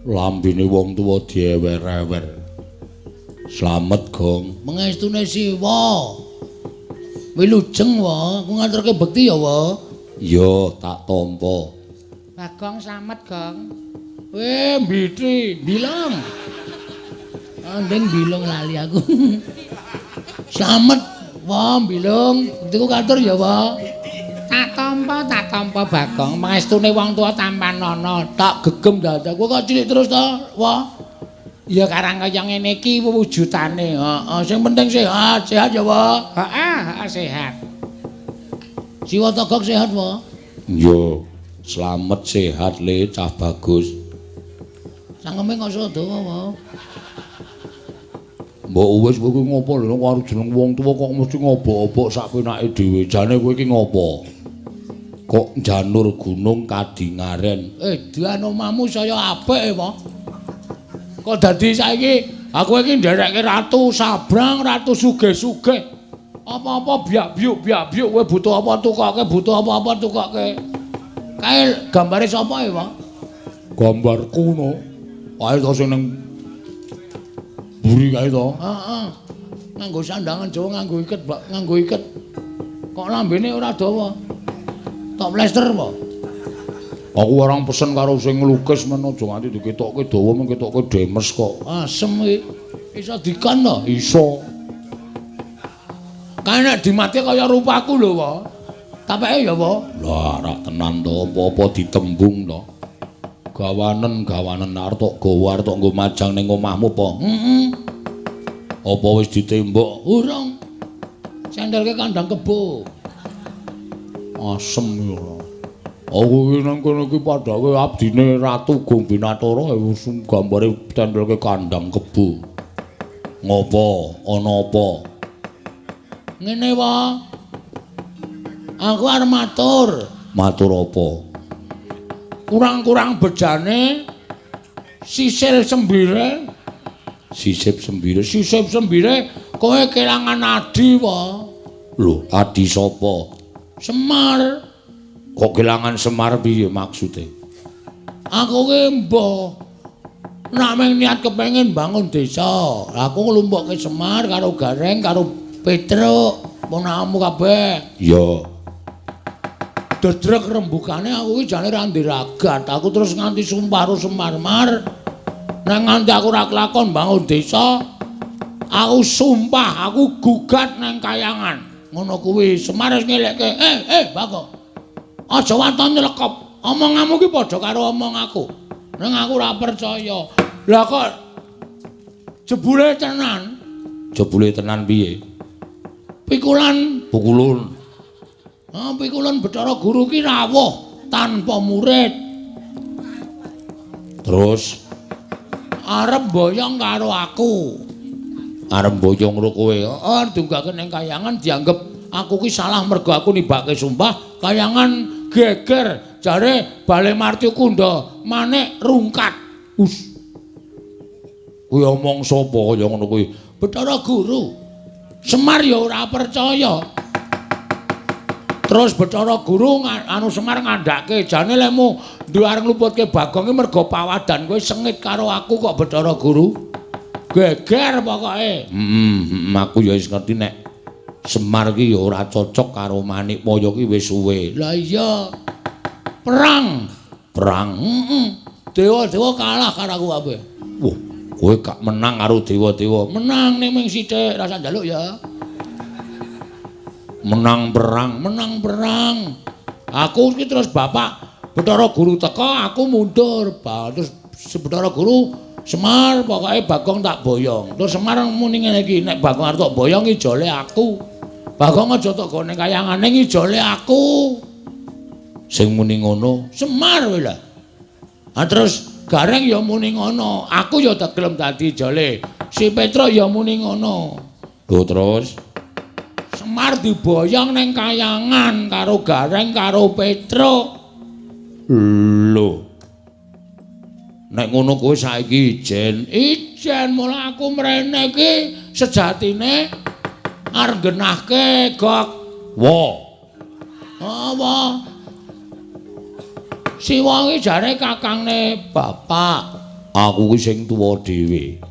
lambene wong tuwa diewer-ewer. Slamet, Gong. Mengestune Siwa. Wilujeng wae, aku ngaturke bekti ya wae. Ya, tak tampa. Bagong slamet, Gong. Mbiti, bilong. Andeng bilong lali aku. Slamet, wae bilong, bektiku katur ya wae. Tak tampa Bagong. Mangestune wong tuwa tampanana. Tak gegem dadaku kok cilik terus to, wae. Ya karang kaya ngene iki wujudane. Heeh, sing penting sehat, sehat ya, wae. Heeh, heeh sehat. Siwa Togok sehat, wae. Yo, slamet sehat le cah bagus. Cangkeme kok iso dawa, wae. Mbok wis kowe ngopo lho karo jeneng wong tuwa kok mesti ngobok-obok sak penake dhewe. Jane kowe iki ngopo? Kok janur gunung kadingaren. Edan omahmu saya apik, wae. Kok dadi saiki aku iki nderekke ratu sabrang, ratu sugih-sugih. Apa-apa biak-biuk biak-biuk kowe butuh apa tukoke, butuh apa-apa tukoke. Kae gambare sapa ya, Pak? Gambarku no. Kae to sing ning mburi kae to. Heeh. Nganggo sandangan Jawa, nganggo iket, Pak, nganggo iket. Kok lambene ora dawa? Tok plester apa? Aku orang pesen karo sing nglukis men aja nganti diketokke dawa men ketokke demes kok. Asem iki. Iso dikon to? Iso. Kae nek dimati kaya rupaku lho, Pak. Tapeke ya, Pak. Lah, rak tenan to, apa-apa ditembung to. Gawanen-gawanen arep tok gawa arep tok nggo majang ning omahmu apa? Heeh. Apa wis ditembok? Urung. Sendelke kandang kebo. Asem ya. Aku iki nang kono iki padake abdine Ratu Gombinatara gambare tendelke kandang kebo. Ngopo? Ana apa? Ngene wae. Aku arep matur. Matur apa? Kurang-kurang bejane sisil sembire, sisip sembire, sisip sembire kowe kelangan adi wae. Lho, adi sapa? Semar. Kok kelangan Semar piye maksude? Aku ki mbah nek mung niat kepengin bangun desa. Aku nglumpukke Semar karo Gareng karo Petruk, ponakanmu kabeh. Iya. Dedrek rembugane aku iki jane ra ndiragat. Aku terus nganti sumpah karo Semar Mar. Nek nganti aku ora kelakon bangun desa, aku sumpah aku gugat nang kayangan. Ngono kuwi Semar wis ngelekke, Bagong. Aja waton nyelekop. Omonganmu ki padha karo omong aku. Ning aku ora percaya. Lah kok jebule tenan? Jebule tenan piye? Pikulan pukulun. Ah, pikulan Bathara Guru ki rawuh tanpa murid. Terus arep boyong karo aku. Arep boyong karo kowe. Heeh, dunggake ning kayangan dianggep aku ki salah mergo aku nibake sumpah, kayangan geger jare Bale Marti Kunda manik rungkat. Us. Kuwi omong sapa kaya ngono kuwi? Bathara Guru. Semar ya ora percaya. Terus Bathara Guru anu Semar ngandhake jane lemu duwe arep ngluputke Bagong ki mergo pawadan kowe sengit karo aku kok Bathara Guru. Geger pokoke. Heeh, aku ya wis ngerti nek Semar ki ya ora cocok karo Manikmaya ki wis suwe. Lah iya. Perang. Perang. Heeh. Dewa-dewa kalah karo aku kabeh. Wah, kowe gak menang karo dewa-dewa. Menang ning ming sithik, rasa njaluk ya. Menang perang, menang perang. Aku iki terus bapak Bathara Guru teka, aku mundur. Terus Bathara Guru Semar pokoke Bagong tak boyong. Terus Semar muni ngene iki, nek Bagong arep tak boyong ijole aku. Bagong aja tok gone kayangane ijole aku. Sing muni ngono Semar kowe lho. Ah terus Gareng ya muni ngono, aku ya tak gelem dadi ijole. Si Petruk ya muni ngono. Lho terus Semar diboyong ning kayangan karo Gareng karo Petruk. Lho. Nek ngono kowe saiki ijen. Ijen mula aku mrene iki sejatine arep nggenahke gok. Wa. Apa? Siwa iki jare kakangne bapak. Aku ki sing tuwa dhewe.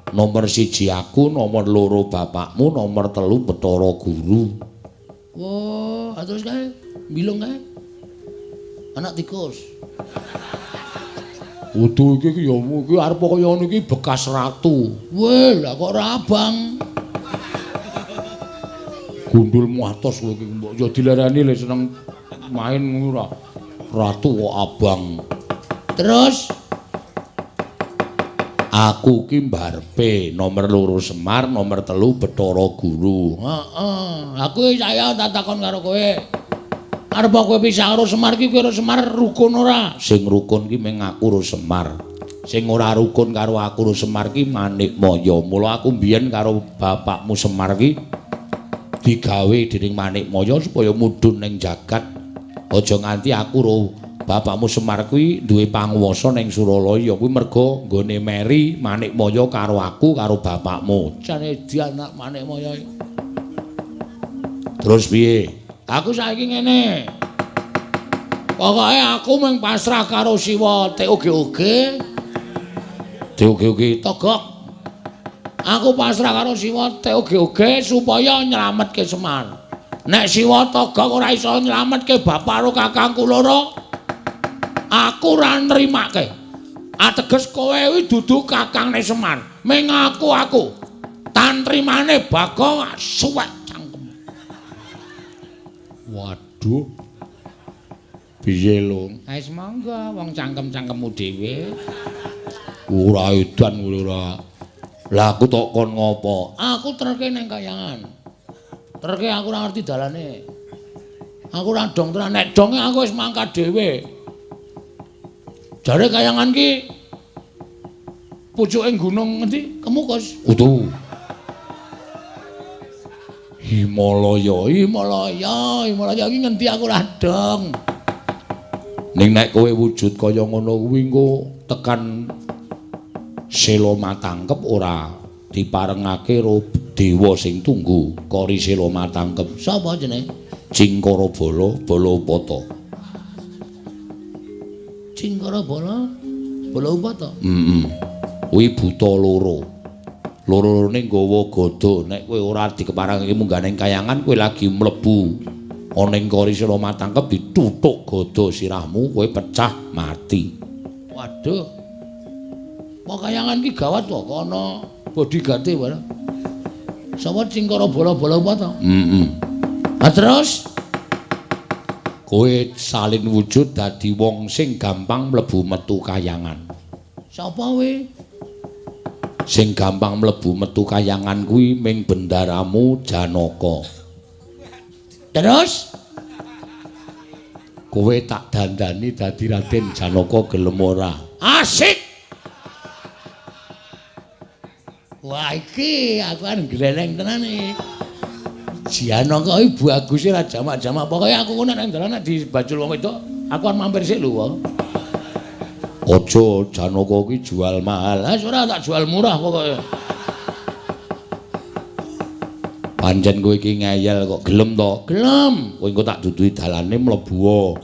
Nomor 1 aku, nomor 2 bapakmu, nomor 3 Bathara Guru. Wah, terus kae mbilung kae. Anak tikus. Udu iki ya iki arep kaya ngono iki bekas ratu. Weh, lah kok ora abang. Gundulmu atos kowe iki mbok ya dilereni le seneng main ngono ora. Ratu kok abang. Terus aku ki mbarepe nomor 2 Semar, nomor 3 Bathara Guru. Heeh, aku saya tak takon karo kowe. Arep kowe pisah karo Semar ki kowe karo Semar rukun ora? Sing rukun ki mung aku karo Semar. Sing ora rukun karo aku karo Semar ki Manikmaya. Mula aku mbiyen karo bapakmu Semar ki digawe dening Manikmaya supaya mudhun ning jagat. Aja nganti aku karo bapakmu Semar kuwi duwe panguwasa ning Suralaya kuwi merga nggone meri Manikmaya karo aku karo bapakmu. Jane dianak Manikmaya. Terus piye? Aku saiki ngene. Pokoke aku mung pasrah karo Siwa TOGOG. TOGOG Togok. Aku pasrah karo Siwa TOGOG supaya nyelametke Semar. Nek Siwa Togok ora iso nyelametke bapak karo kakangku loro, aku ora nrimake. Ateges kowe kuwi dudu kakangne Semar. Ming aku. Tantrimane Bagong suwek cangkem. Waduh. Piye lho? Wis monggo wong cangkem-cangkemmu dhewe. Ora edan kowe ora. Lah aku tok kon ngopo? Aku terke ning kayangan. Terke aku ora ngerti dalane. Aku ora dong tenan, nek donge aku wis mangkat dhewe. Jare kayangan ki pucuke gunung ngendi? Kemukus. Utuh. Himalaya, Himalaya, Himalaya iki ngendi aku ora dong. Ning nek kowe wujud kaya ngono kuwi engko tekan Sela Matangkep ora diparengake karo dewa sing tunggu kori Sela Matangkep. Sapa jenenge? Cingkara Bala, Bala Upata. Cingkara Bala, Bala Upata. Heeh. Kuwi buta loro. Loro-lorone nggawa gada. Nek kowe ora dikeparengake munggah ning kayangan kowe lagi mlebu Ana ing kori sira matangkep dituthuk gada sirahmu kowe pecah mati. Waduh. Pakayangan ki gawat kok ana bodyguard-e barang. Sapa cingkara bola-bola apa to? Heeh. Lah terus kowe salin wujud dadi wong sing gampang mlebu metu kayangan. Sapa kowe? Sing gampang mlebu metu kayangan kuwi ming bendaramu Janaka. Terus kowe tak dandani dadi Raden Janaka gelem ora? Asik. Wah iki aku kan gleleng tenan iki. Janaka iki baguse ra jamak-jamak. Pokoke aku ngono nek dalan nek dibajul wong wedok, aku kan mampir sik lho wae. Aja Janaka iki jual mahal. Lah ora tak jual murah pokoke. Pancen kowe iki ngeyel kok gelem to? Gelem. Kowe engko tak duduhi dalane mlebu.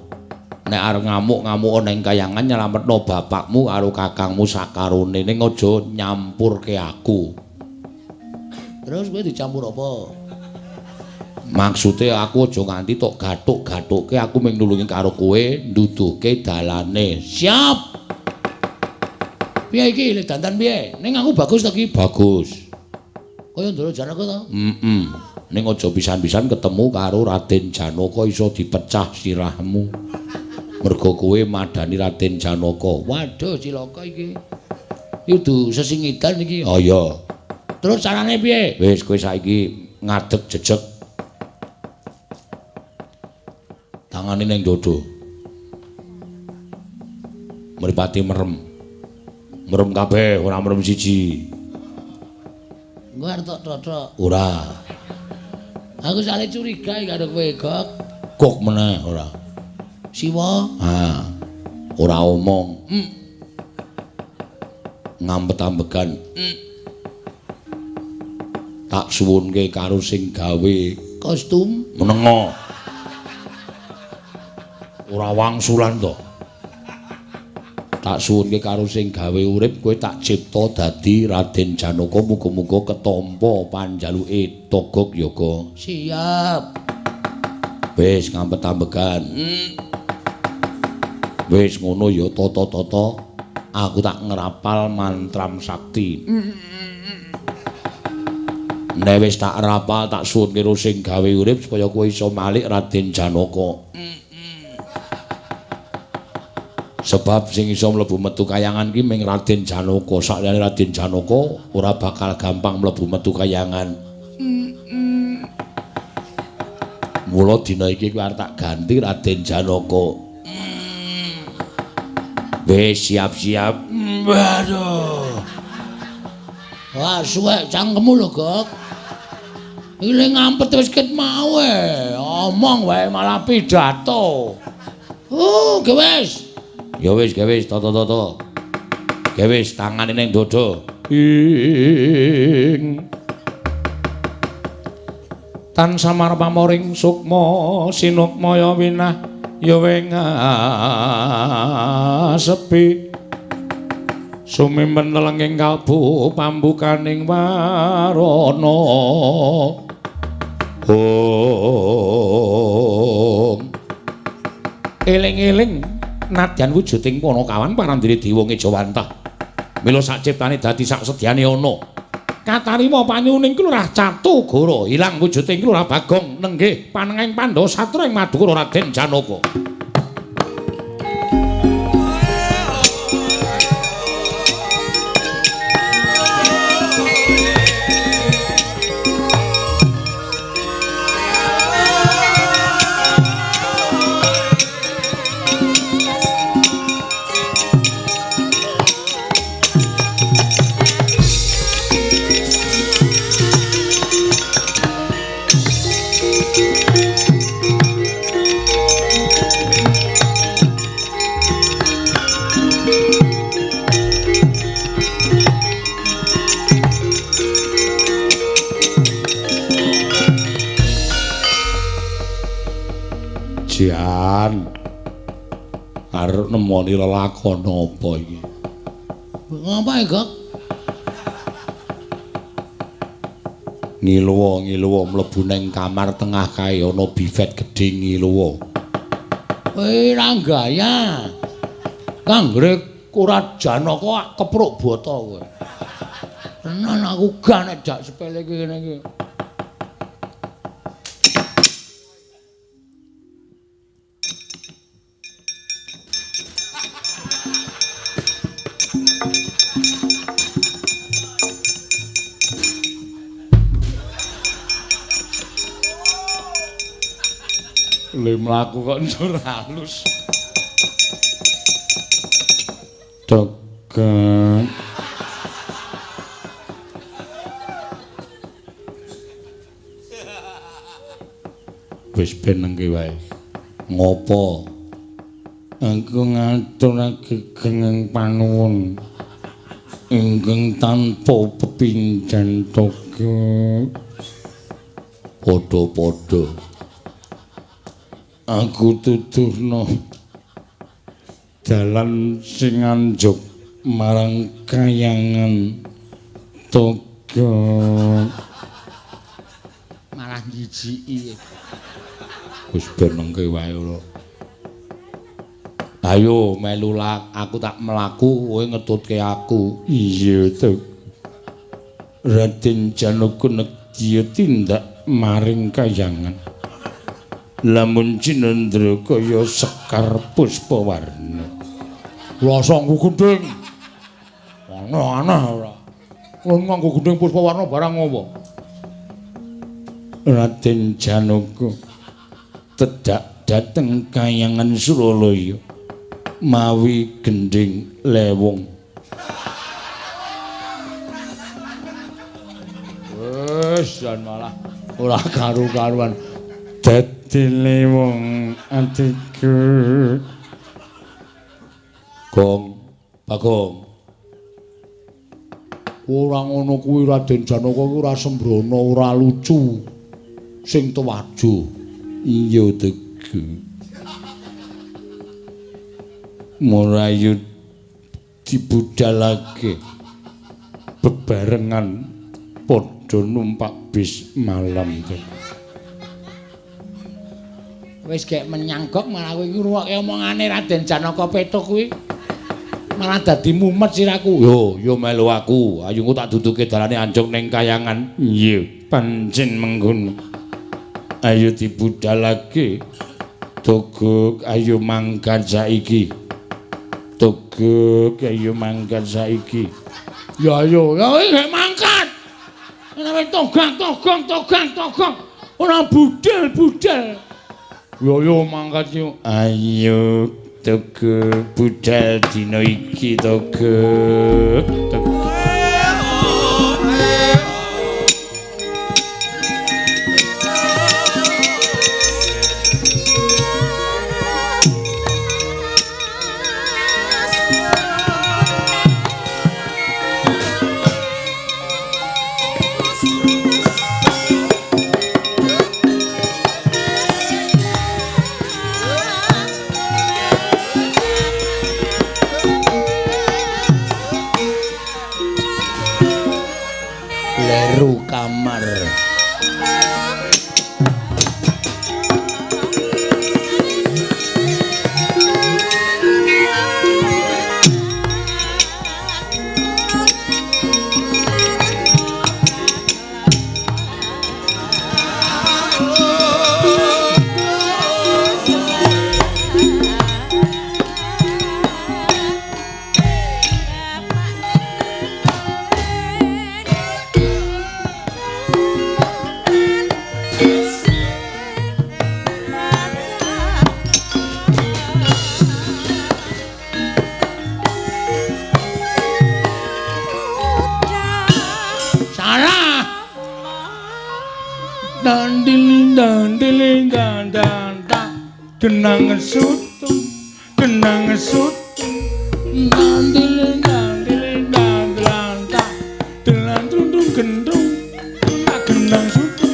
Nek arep ngamuk-ngamuk ning kayangan nyelametno bapakmu karo kakangmu sakarone ning aja nyampurke aku. Terus kowe dicampur apa? Maksude aku aja nganti tok gathuk-gathukke, aku mung nulungi karo kowe nduduhke dalane. Siap. Piye iki le dandan piye? Ning aku bagus to iki? Bagus. Kaya Ndara Janaka to? Heeh. Ning aja pisan-pisan ketemu karo Raden Janaka iso dipecah sirahmu. Mergo kowe madani Raden Janaka. Waduh cilaka iki. Iki kudu sesingidan iki. Oh iya. Terus carane piye? Wis kowe saiki ngadeg jejeg. Tangane ning dodo. Mripate merem. Merem kabeh, ora merem siji. Engko arep tok tothok. Ora. Aku sale curiga iki karo kowe, Gok. Gok meneh ora. Siwa. Ha. Ora omong. Ngampet-ambegan. Tak suwunke karo sing gawe kostum menengo. Ora wangsulan to. Tak suwunke karo sing gawe urip kowe tak cipta dadi Raden Janaka, muga-muga ketampa panjaluke Togog Yoga. Siap. Wis ngampet-ambegan. Wis ngono ya tata-tata, aku tak ngrapal mantram sakti. Nek wis tak rapal tak suwunke karo sing gawe urip supaya kowe iso malik Raden Janaka. Sebab sing iso mlebu metu kayangan ki ming Raden Janaka. Sakliyane Raden Janaka ora bakal gampang mlebu metu kayangan. Mula dina iki kowe arep tak ganti Raden Janaka. Wis siap-siap. Waduh. Wah, suwek cangkemmu lho, Gok. Iki le ngampet wis ket mau e. Omong wae malah pidato. Oh, gewes. Ya wis, gewis, toto-toto. Gewis tangane ning dodo. Ing tan samar pamoring sukma sinukmaya winah ya sepi sumimpen telenging kalbu pambukaning warana. Om eling-eling nadyan wujuding Panakawan parandene dewa ngejawantah. Mila saciptane dadi sak sedyane ana. Katarima panyuning Kelurah Catugara ilang wujuding Kelurah Bagong nenggih panengahing Pandhawa satra ing Madukara Raden Janaka. Jan arep nemoni lelakon apa iki? Ngapa, Gok? Ngiluwa-ngiluwa mlebu ning kamar tengah kae ana bifet gedhe ngiluwa. Kowe ra gaya. Kanggre ora Janaka kepruk bata kowe. Tenan aku gak nek jak sepele iki ngene iki. Le mlaku kok njur halus. Togok. Wis ben nengke wae. Ngopo? Aku ngaturake gengeng panuwun ingkang tanpa pepindhan togok. Padha-padha. Aku tuduhno dalan sing anjuk marang kayangan togok. Malah jijiki. Wis ben nengke wae ora. Ayo melu lak, aku tak mlaku kowe ngetutke aku. Iya to. Raden Janaka nedya tindak maring kayangan. Lamun cinendra kaya sekar puspawarna. Rasa nggo gendhing. Aneh-aneh ora. Kowe nganggo gendhing puspawarna barang ngopo? Raden Janaka tedak dhateng kayangan Suralaya mawi gendhing lewung. Wis jan malah ora karu-karuan. Dadi lewung atiku. Gong, Bagong. Ora ngono kuwi Raden Janaka kuwi ora sembrono, ora lucu. Sing tuwajo. Iya tegu. Murayu dibudalake bebarengan padha numpak bis malam to. Wis gek menyang gok malah kowe iki ngrungokke omongane Raden Janaka Petuk kuwi. Malah dadi mumet siraku. Yo, yo melu aku. Ayo engko tak duduke dalane anjung ning kayangan. Iya, pancen mengkono. Ayo dibudalake. Togok ayo mangkat saiki. Togok ayo mangkat saiki. Ya ayo, ya gek mangkat. Ora togak togong togang togong. Ora budal-budal. Yo yo mangkat yo. Ayo togok budal dina iki togok. Togok. Leru kamar. Genang sutung, genang sutung, dandil dandil dandlanta, delan trung gendrung, genang sutung,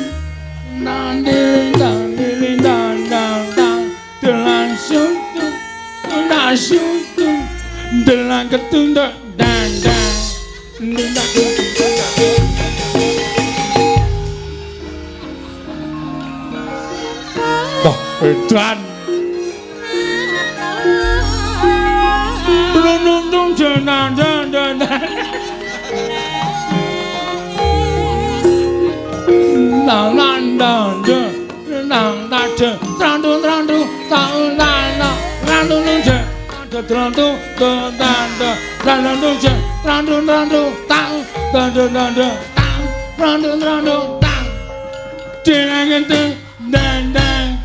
dandil dandil dandanta, delan sutung, delan sutung, delan ketunduk dandan, dandan. Edan. Blunung jenan dan. Nang nang nang nang ta de trandu trandu ta nang nang trandu je trandu ta ta trandu je trandu trandu ta trandu trandu ta trandu trandu ta jeneng tu dan dan.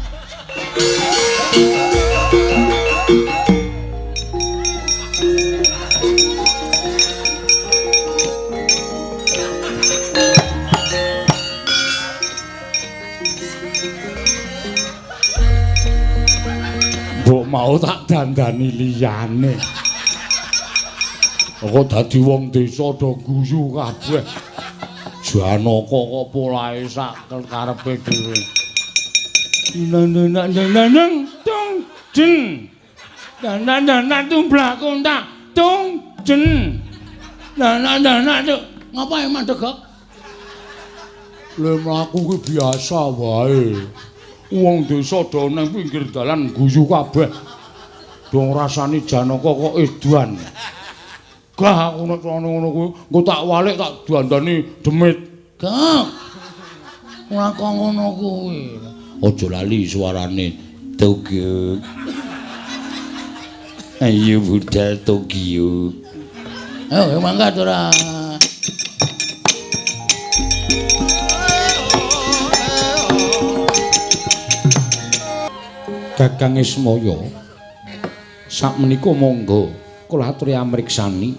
Mbok mau tak dandani liyane. Kok dadi wong desa do guyu kabeh. Janaka kok polahe sak karepe dhewe. Nang nang nang tung jeng. Nang nang nang tumblak kontak tung jeng. Nang nang nang ngapa emang degok? Lha mlaku kuwi biasa wae. Wong desa do nang pinggir dalan guyu kabeh. Do ngrasani Janaka kok edan. Gah aku nek ngono kuwi engko tak walik tak dandani demit. Gah. Ora kok ngono kuwi. Aja lali suarane Tokyo. Ayo budal Tokyo. Ayo mangkat ora. Kakang Ismaya, sakmenika monggo kula aturi amriksani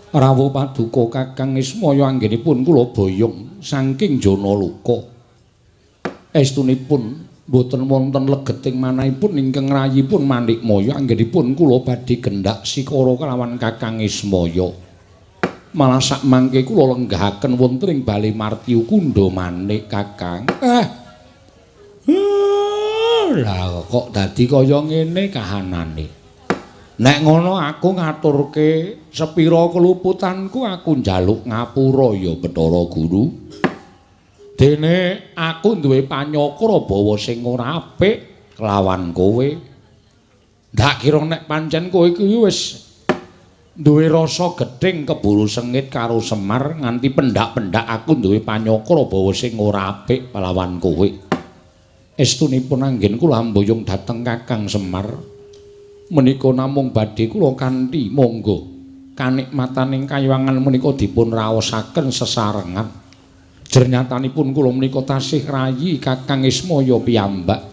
rawuh paduka Kakang Ismaya anggenipun kula boyong saking Janaloka. Estunipun boten wonten legeting manahipun ingkang rayipun Manikmaya anggenipun kula badhe gendak sikara kelawan Kakang Ismaya. Malah sakmangke kula lenggahaken wonten ing Bale Martyu Kundha Manik Kakang. Lah kok dadi kaya ngene kahanane. Nek ngono aku ngaturke sepira keluputanku, aku njaluk ngapura ya Bathara Guru. Dene aku duwe panyakra bawa sing ora apik kelawan kowe. Ndak kira nek pancen kowe iki wis duwe rasa gething keburu sengit karo Semar nganti pendak-pendak aku duwe panyakra bawa sing ora apik kelawan kowe. Estunipun anggen kula amboyong dhateng Kakang Semar menika namung badhe kula kanthi monggo kanikmataning kayuwangan menika dipun raosaken sesarengan. Jernyatanipun kula menika tasih rayi Kakang Ismaya piyambak.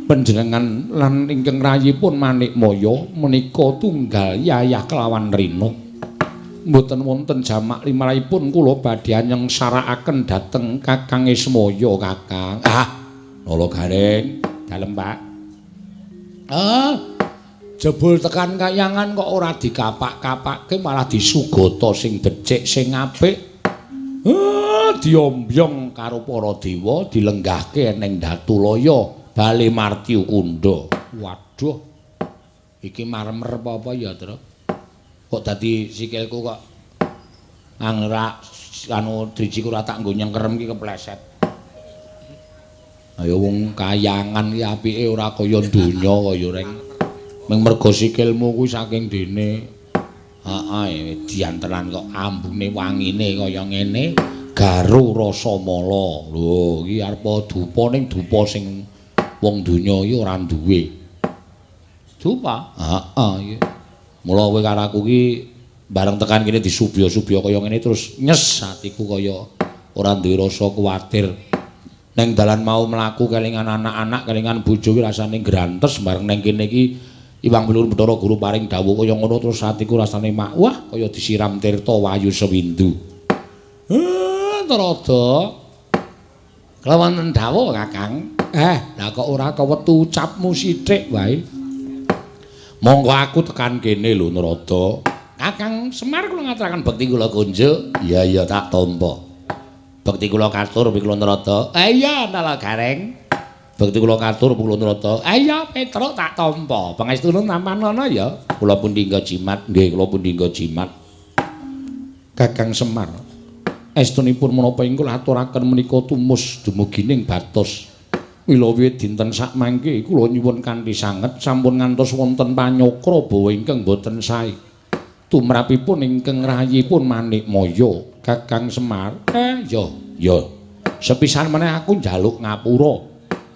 Panjenengan lan ingkang rayipun Manikmaya menika tunggal yayah kelawan rina. Mboten wonten jamak limrahipun kula badhe nyengsarakaken dhateng Kakang Ismaya Kakang. Ah, Nala Gareng, dalem Pak. Ah, jebul tekan kayangan kok ora dikapak-kapake malah disugata sing becik sing apik. Diombyong karo para dewa dilenggahke ning Datulaya Bale Martyu Kundha. Waduh. Iki marmer apa-apa ya, Tru? Kok dadi sikilku kok angrak anu drijiku ora tak nggo nyengkerem iki kepleset. Ayo wong kayangan iki apike ora kaya donya kaya reng. Ming mergo sikilmu kuwi saking dene. Heeh, edian tenan kok ambune wangine kaya ngene. Garu rasa mala. Lho, iki arep dupa ning dupa sing wong donya iki ora duwe. Dupa? Heeh iki. Mula kowe karo aku iki bareng tekan kene disubya-subya kaya ngene terus nyes atiku kaya ora duwe rasa kuwatir. Neng dalan mau mlaku kelingan anak-anak, kelingan bojo ki rasane grantes bareng neng kene iki Iwang Pilur Bathara Guru paring dawuh kaya ngono terus atiku rasane mak wah kaya disiram tirta wayu sewindu. Narada. Kelawan dawuh Kakang. Lah kok ora kewetu ucapmu sithik wae. Monggo aku tekan kene lho Narada. Kakang Semar kula ngaturaken bekti kula kunjuk. Iya iya tak tampa. Bekti kula katur kula Narada. Iya Nala Gareng. Bekti kula katur kula Narada. Iya Petruk tak tampa. Pangestune tampanana ya. Kula pun dinggo jimat. Nggih kula pun dinggo jimat. Kakang Semar. Estunipun menapa ingkang aturaken menika tumus dumugi ning batos Mila wiwit dinten sakmangke kula nyuwun kanthi sanget sampun ngantos wonten panyokra bawa ingkang boten sae. Tumrapipun ingkang rayipun Manikmaya, Kakang Semar. Ya, ya. Sepisan meneh aku njaluk ngapura.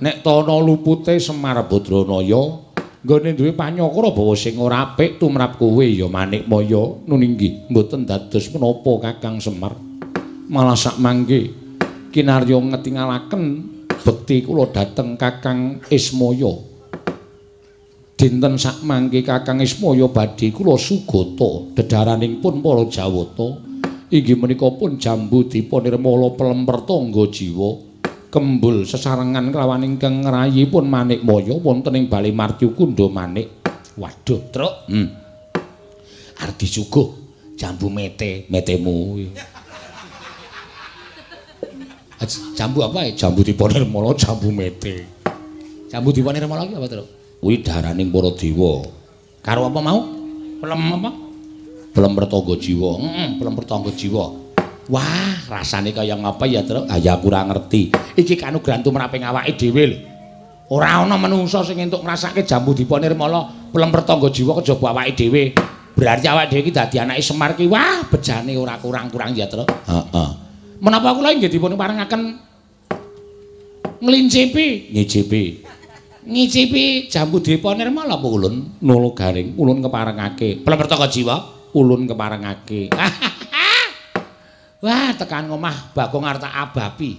Nek tana lupute Semar Badranaya nggone duwe panyokra bawa sing ora apik tumrap kowe ya Manikmaya. Nun inggih mboten dados menapa Kakang Semar. Malah sakmangke kinarya ngetingalaken bekti kula dhateng Kakang Ismaya. Dinten sakmangke Kakang Ismaya badhe kula sugata dedharaning pun para Jawata inggih menika pun jambu dipa nirmala pelem pertangga jiwa kembul sesarengan kelawan ingkang ngrayipun Manikmaya wonten ing Bale Martyukunda Manik. Waduh, Truk. Arep disuguh jambu mete, metemu. Jambu apa ya? Jambu dipa nirmala, jambu mete. Jambu dipa nirmala ki apa, Truk? Kuwi daraning para dewa. Karo apa mau? Pelem apa? Pelem pertangga jiwa. Heeh, pelem pertangga jiwa. Wah, rasane kaya ngapa ya, Truk? Ah, ya aku ora ngerti. Iki kanugrahan tumraping awake dhewe lho. Ora ana manungsa sing entuk ngrasake jambu dipa nirmala, pelem pertangga jiwa kejaba awake dhewe. Berarti awake dhewe iki dadi anake Semar ki, wah, bejane ora kurang-kurang ya, Truk. Heeh. Menapa kula inggih dipun parengaken nglincipi, ngicipi. Ngicipi jambu dipa nirmala apa ulun? Nolo garing, ulun keparengake. Pelem pertangga jiwa, ulun keparengake. Wah, tekan omah Bagong arep tak abapi.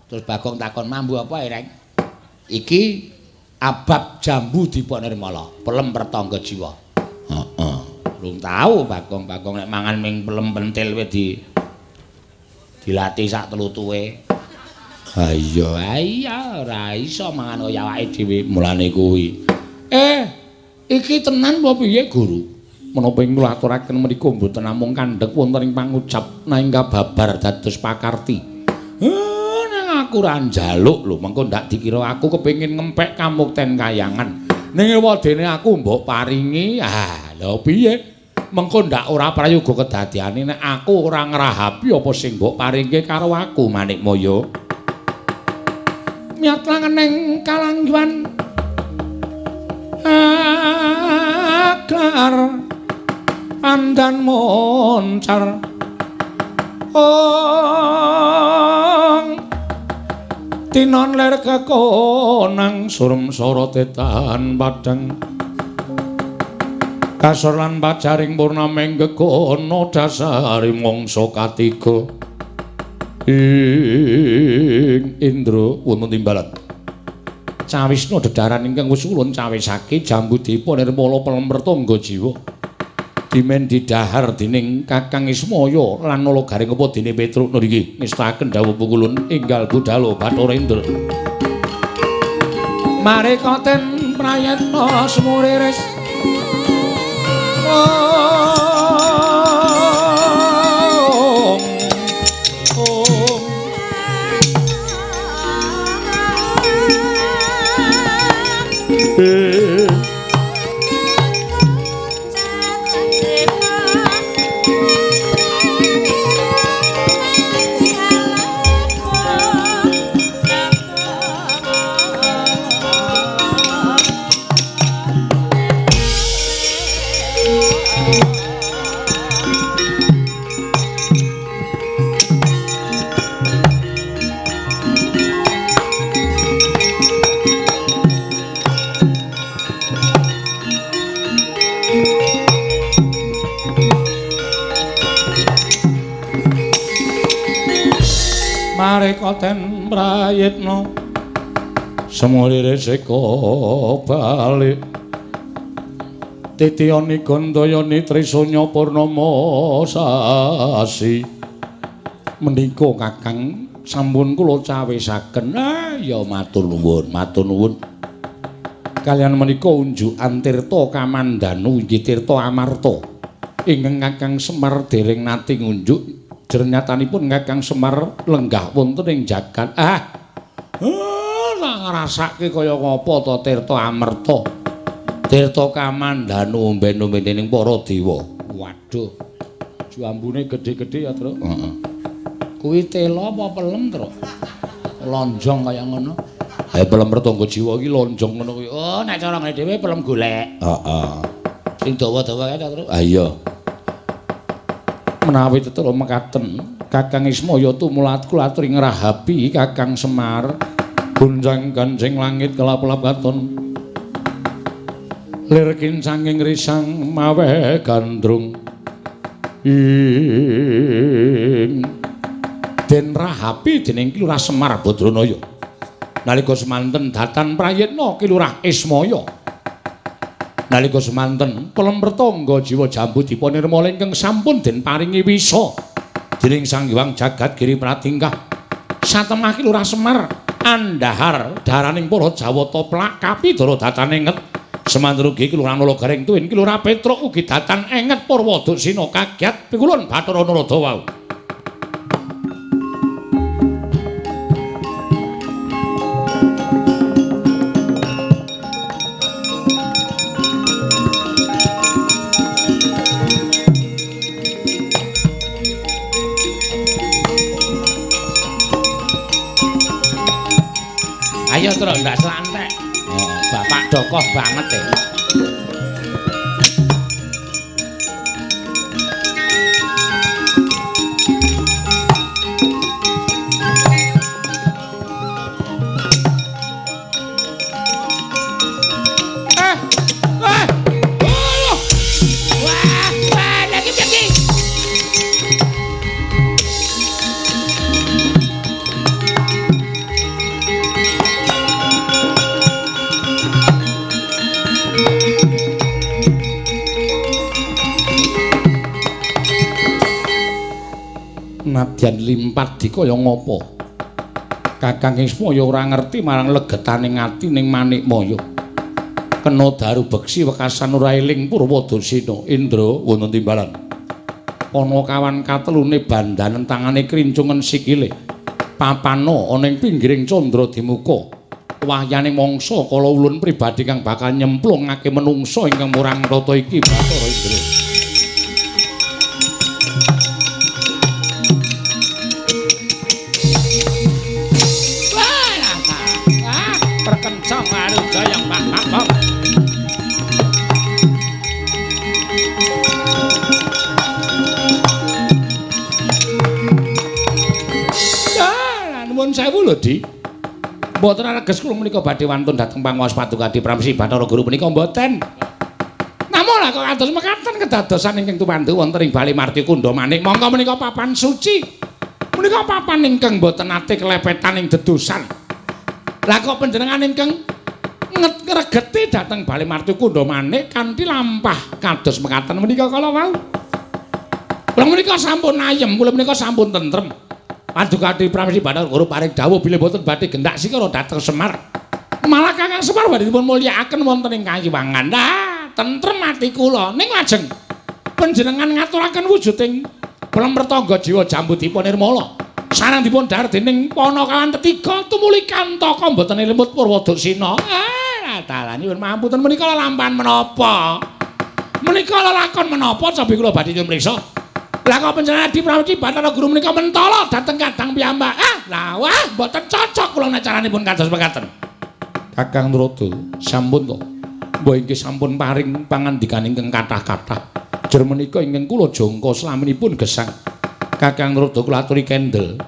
Terus Bagong takon, "Mambu apa, Reng?" Iki abab jambu dipa nirmala, pelem pertangga jiwa. Heeh. Rung tau Bagong, Bagong nek mangan ming pelem pentil wis dilatih sak tlutuhe. Ha iya, iya ora iso mangan kaya awake dhewe. Mulane kuwi. Iki tenan apa piye, Guru? Menapa ing kula aturaken menika mboten namung kandhek wonten ing pangucap nanging kababar dados pakarti. Nang aku ora njaluk lho, mengko ndak dikira aku kepengin ngempek kamukten kayangan. Ning ewadene aku mbok paringi. Ah, lha piye? Mengko ndak ora prayoga kedadiane nek aku ora ngrahapi apa sing mbok paringke karo aku, Manikmaya. Miyat langening kalangguan aklar pandan moncar ong tinon ler kekonang surem sorote tahan padang kasor lan pajaring purnaming gegono dasari mangsa katiga ing Indra wonten timbalan cawisna dedharan ingkang wis ulun cawisake jambu dipa nirmala pelem pertangga jiwa dimen didhahar dening Kakang Ismaya lan Nala Garing apa dene Petruk niki ngestaken dawuh pukulun enggal budhalo Bathara Indra. Mareka ten prayetna sumuriris Mareka ten prayitna semulire seka balik titiyani gandayani trisanya purnama sasi menika Kakang sampun kula cawisaken. Ya matur nuwun, matur nuwun. Kalian menika unjukan tirta kamandanu inggih tirta amarta ingkang Kakang Semar dereng nate ngunjuk. Jernyatanipun Kakang Semar lenggah wonten ing jagat. Lah ngrasake kaya ngapa to tirta amerta. Tirta kamandanu omben-ombene ning para dewa. Waduh. Jambune gedhe-gedhe ya, Truk. Heeh. Kuwi tela apa pelem, Truk? Lonjong kaya ngono. Ha pelem Pertangga Jiwa iki lonjong ngono kuwi. Oh, nek cara ngene dhewe pelem golek. Heeh. Sing dawa-dawa kae ta, Truk? Ha iya. Menawi tetela mekaten, Kakang Ismaya tumulat kula aturi ngrahapi Kakang Semar. Gonjang ganjing langit kelap-lap katon. Lir kincanging risang mawe gandrung. Ing den rahapi dening Ki Lurah Semar Badranaya. Nalika semanten datan prayitna Ki Lurah Ismaya. Nalika semanten pelem Pertangga Jiwa Jambu Dipa Nirmala ingkang sampun den paringi wisa dening Sang Hyang Jagat Giri Pratingkah. Satemah Ki Lurah Semar andhahar daraning para Jawata plak kapidara datan enget. Semanten ugi Ki Lurah Nala Gareng tuwin Ki Lurah Petruk ugi datan enget Purwaduksina kagiat pikulun Bathara Narada wau. Ayo Truk, ndak selantek. Oh, bapak dokoh banget ya. Wah, wah, lagi piye? Nadyan limpat dikaya ngapa Kakang Ismaya ora ngerti marang legetane ati ning Manikmaya. Kena daru beksi wekasan ora eling Purwadasina. Indra wonten timbalan. Ana kawan katelune bandanen tangane krincungen sikile. Papana ana ing pinggiring candra dimuka. Wahyane mangsa kala ulun pribadi kang bakal nyemplungake menungsa ingkang murang tata iki Bathara Indra. Perkencang aruga yang pak-pak. Ya, nuwun sewu lho, Di. Mboten areges kula menika badhe wantun dhateng panguwas Paduka Pramsi Bathara Guru menika mboten. Namung lah kok kados mekaten kedadosan ingkang tumandu wonten ing Bali Marti Kundha Manik. Monggo menika papan suci. Menika papan ingkang mboten nate kelepetan ing dedosan. Lah kok panjenengan ingkang ngregeti dhateng Bali Marti Kundha Manik kanthi lampah kados mekaten menika kala wau. Kula menika sampun ayem, kula menika sampun tentrem. Paduka Pramesti Bathara Guru paring dawuh bilih boten badhe gendak sikara dhateng Semar. Malah Kakang Semar badhe dipun mulyakaken wonten ing kayiwangan. Lah, tentrem ati kula. Ning lajeng panjenengan ngaturaken wujuding pelem Pertangga Jiwa Jambu Dipa Nirmala. Sareng dipun dhahar dening Panakawan tetiga tumuli kantaka mboten limut Purwaduksina. Ah, dalan nyuwun pangapunten menika lelampahan menapa? Menika lelakon menapa cobi kula badhe nyuwun priksa. Lah kok panjenengan Adi Pramesti Bathara Guru menika mentala dhateng kadang piyambak. Ah, lah wah mboten cocok kula nek caranipun kados mekaten. Kakang Narada, sampun to. Mbah inggih sampun paring pangandikan ingkang kathah-kathah. Jer menika ingkang kula jangka slaminipun gesang. Kakang Narada kula aturi kendel.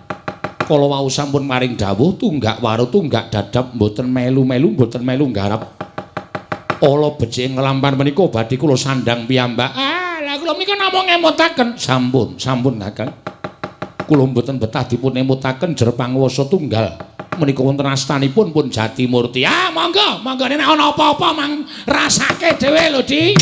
Kala wau sampun paring dawuh tunggak waru tunggak dadap mboten melu-melu mboten melu nggarap. Ala becik nglampahan menika badhe kula sandhang piyambak. Ah, lah kula menika namung ngemutaken. Sampun, sampun Kakang. Kula mboten betah dipun emutaken jer panguwasa tunggal. Menika wonten astanipun pun Jatimurti. Ah, monggo, monggo nek ana apa-apa mang rasake dhewe lho, Di.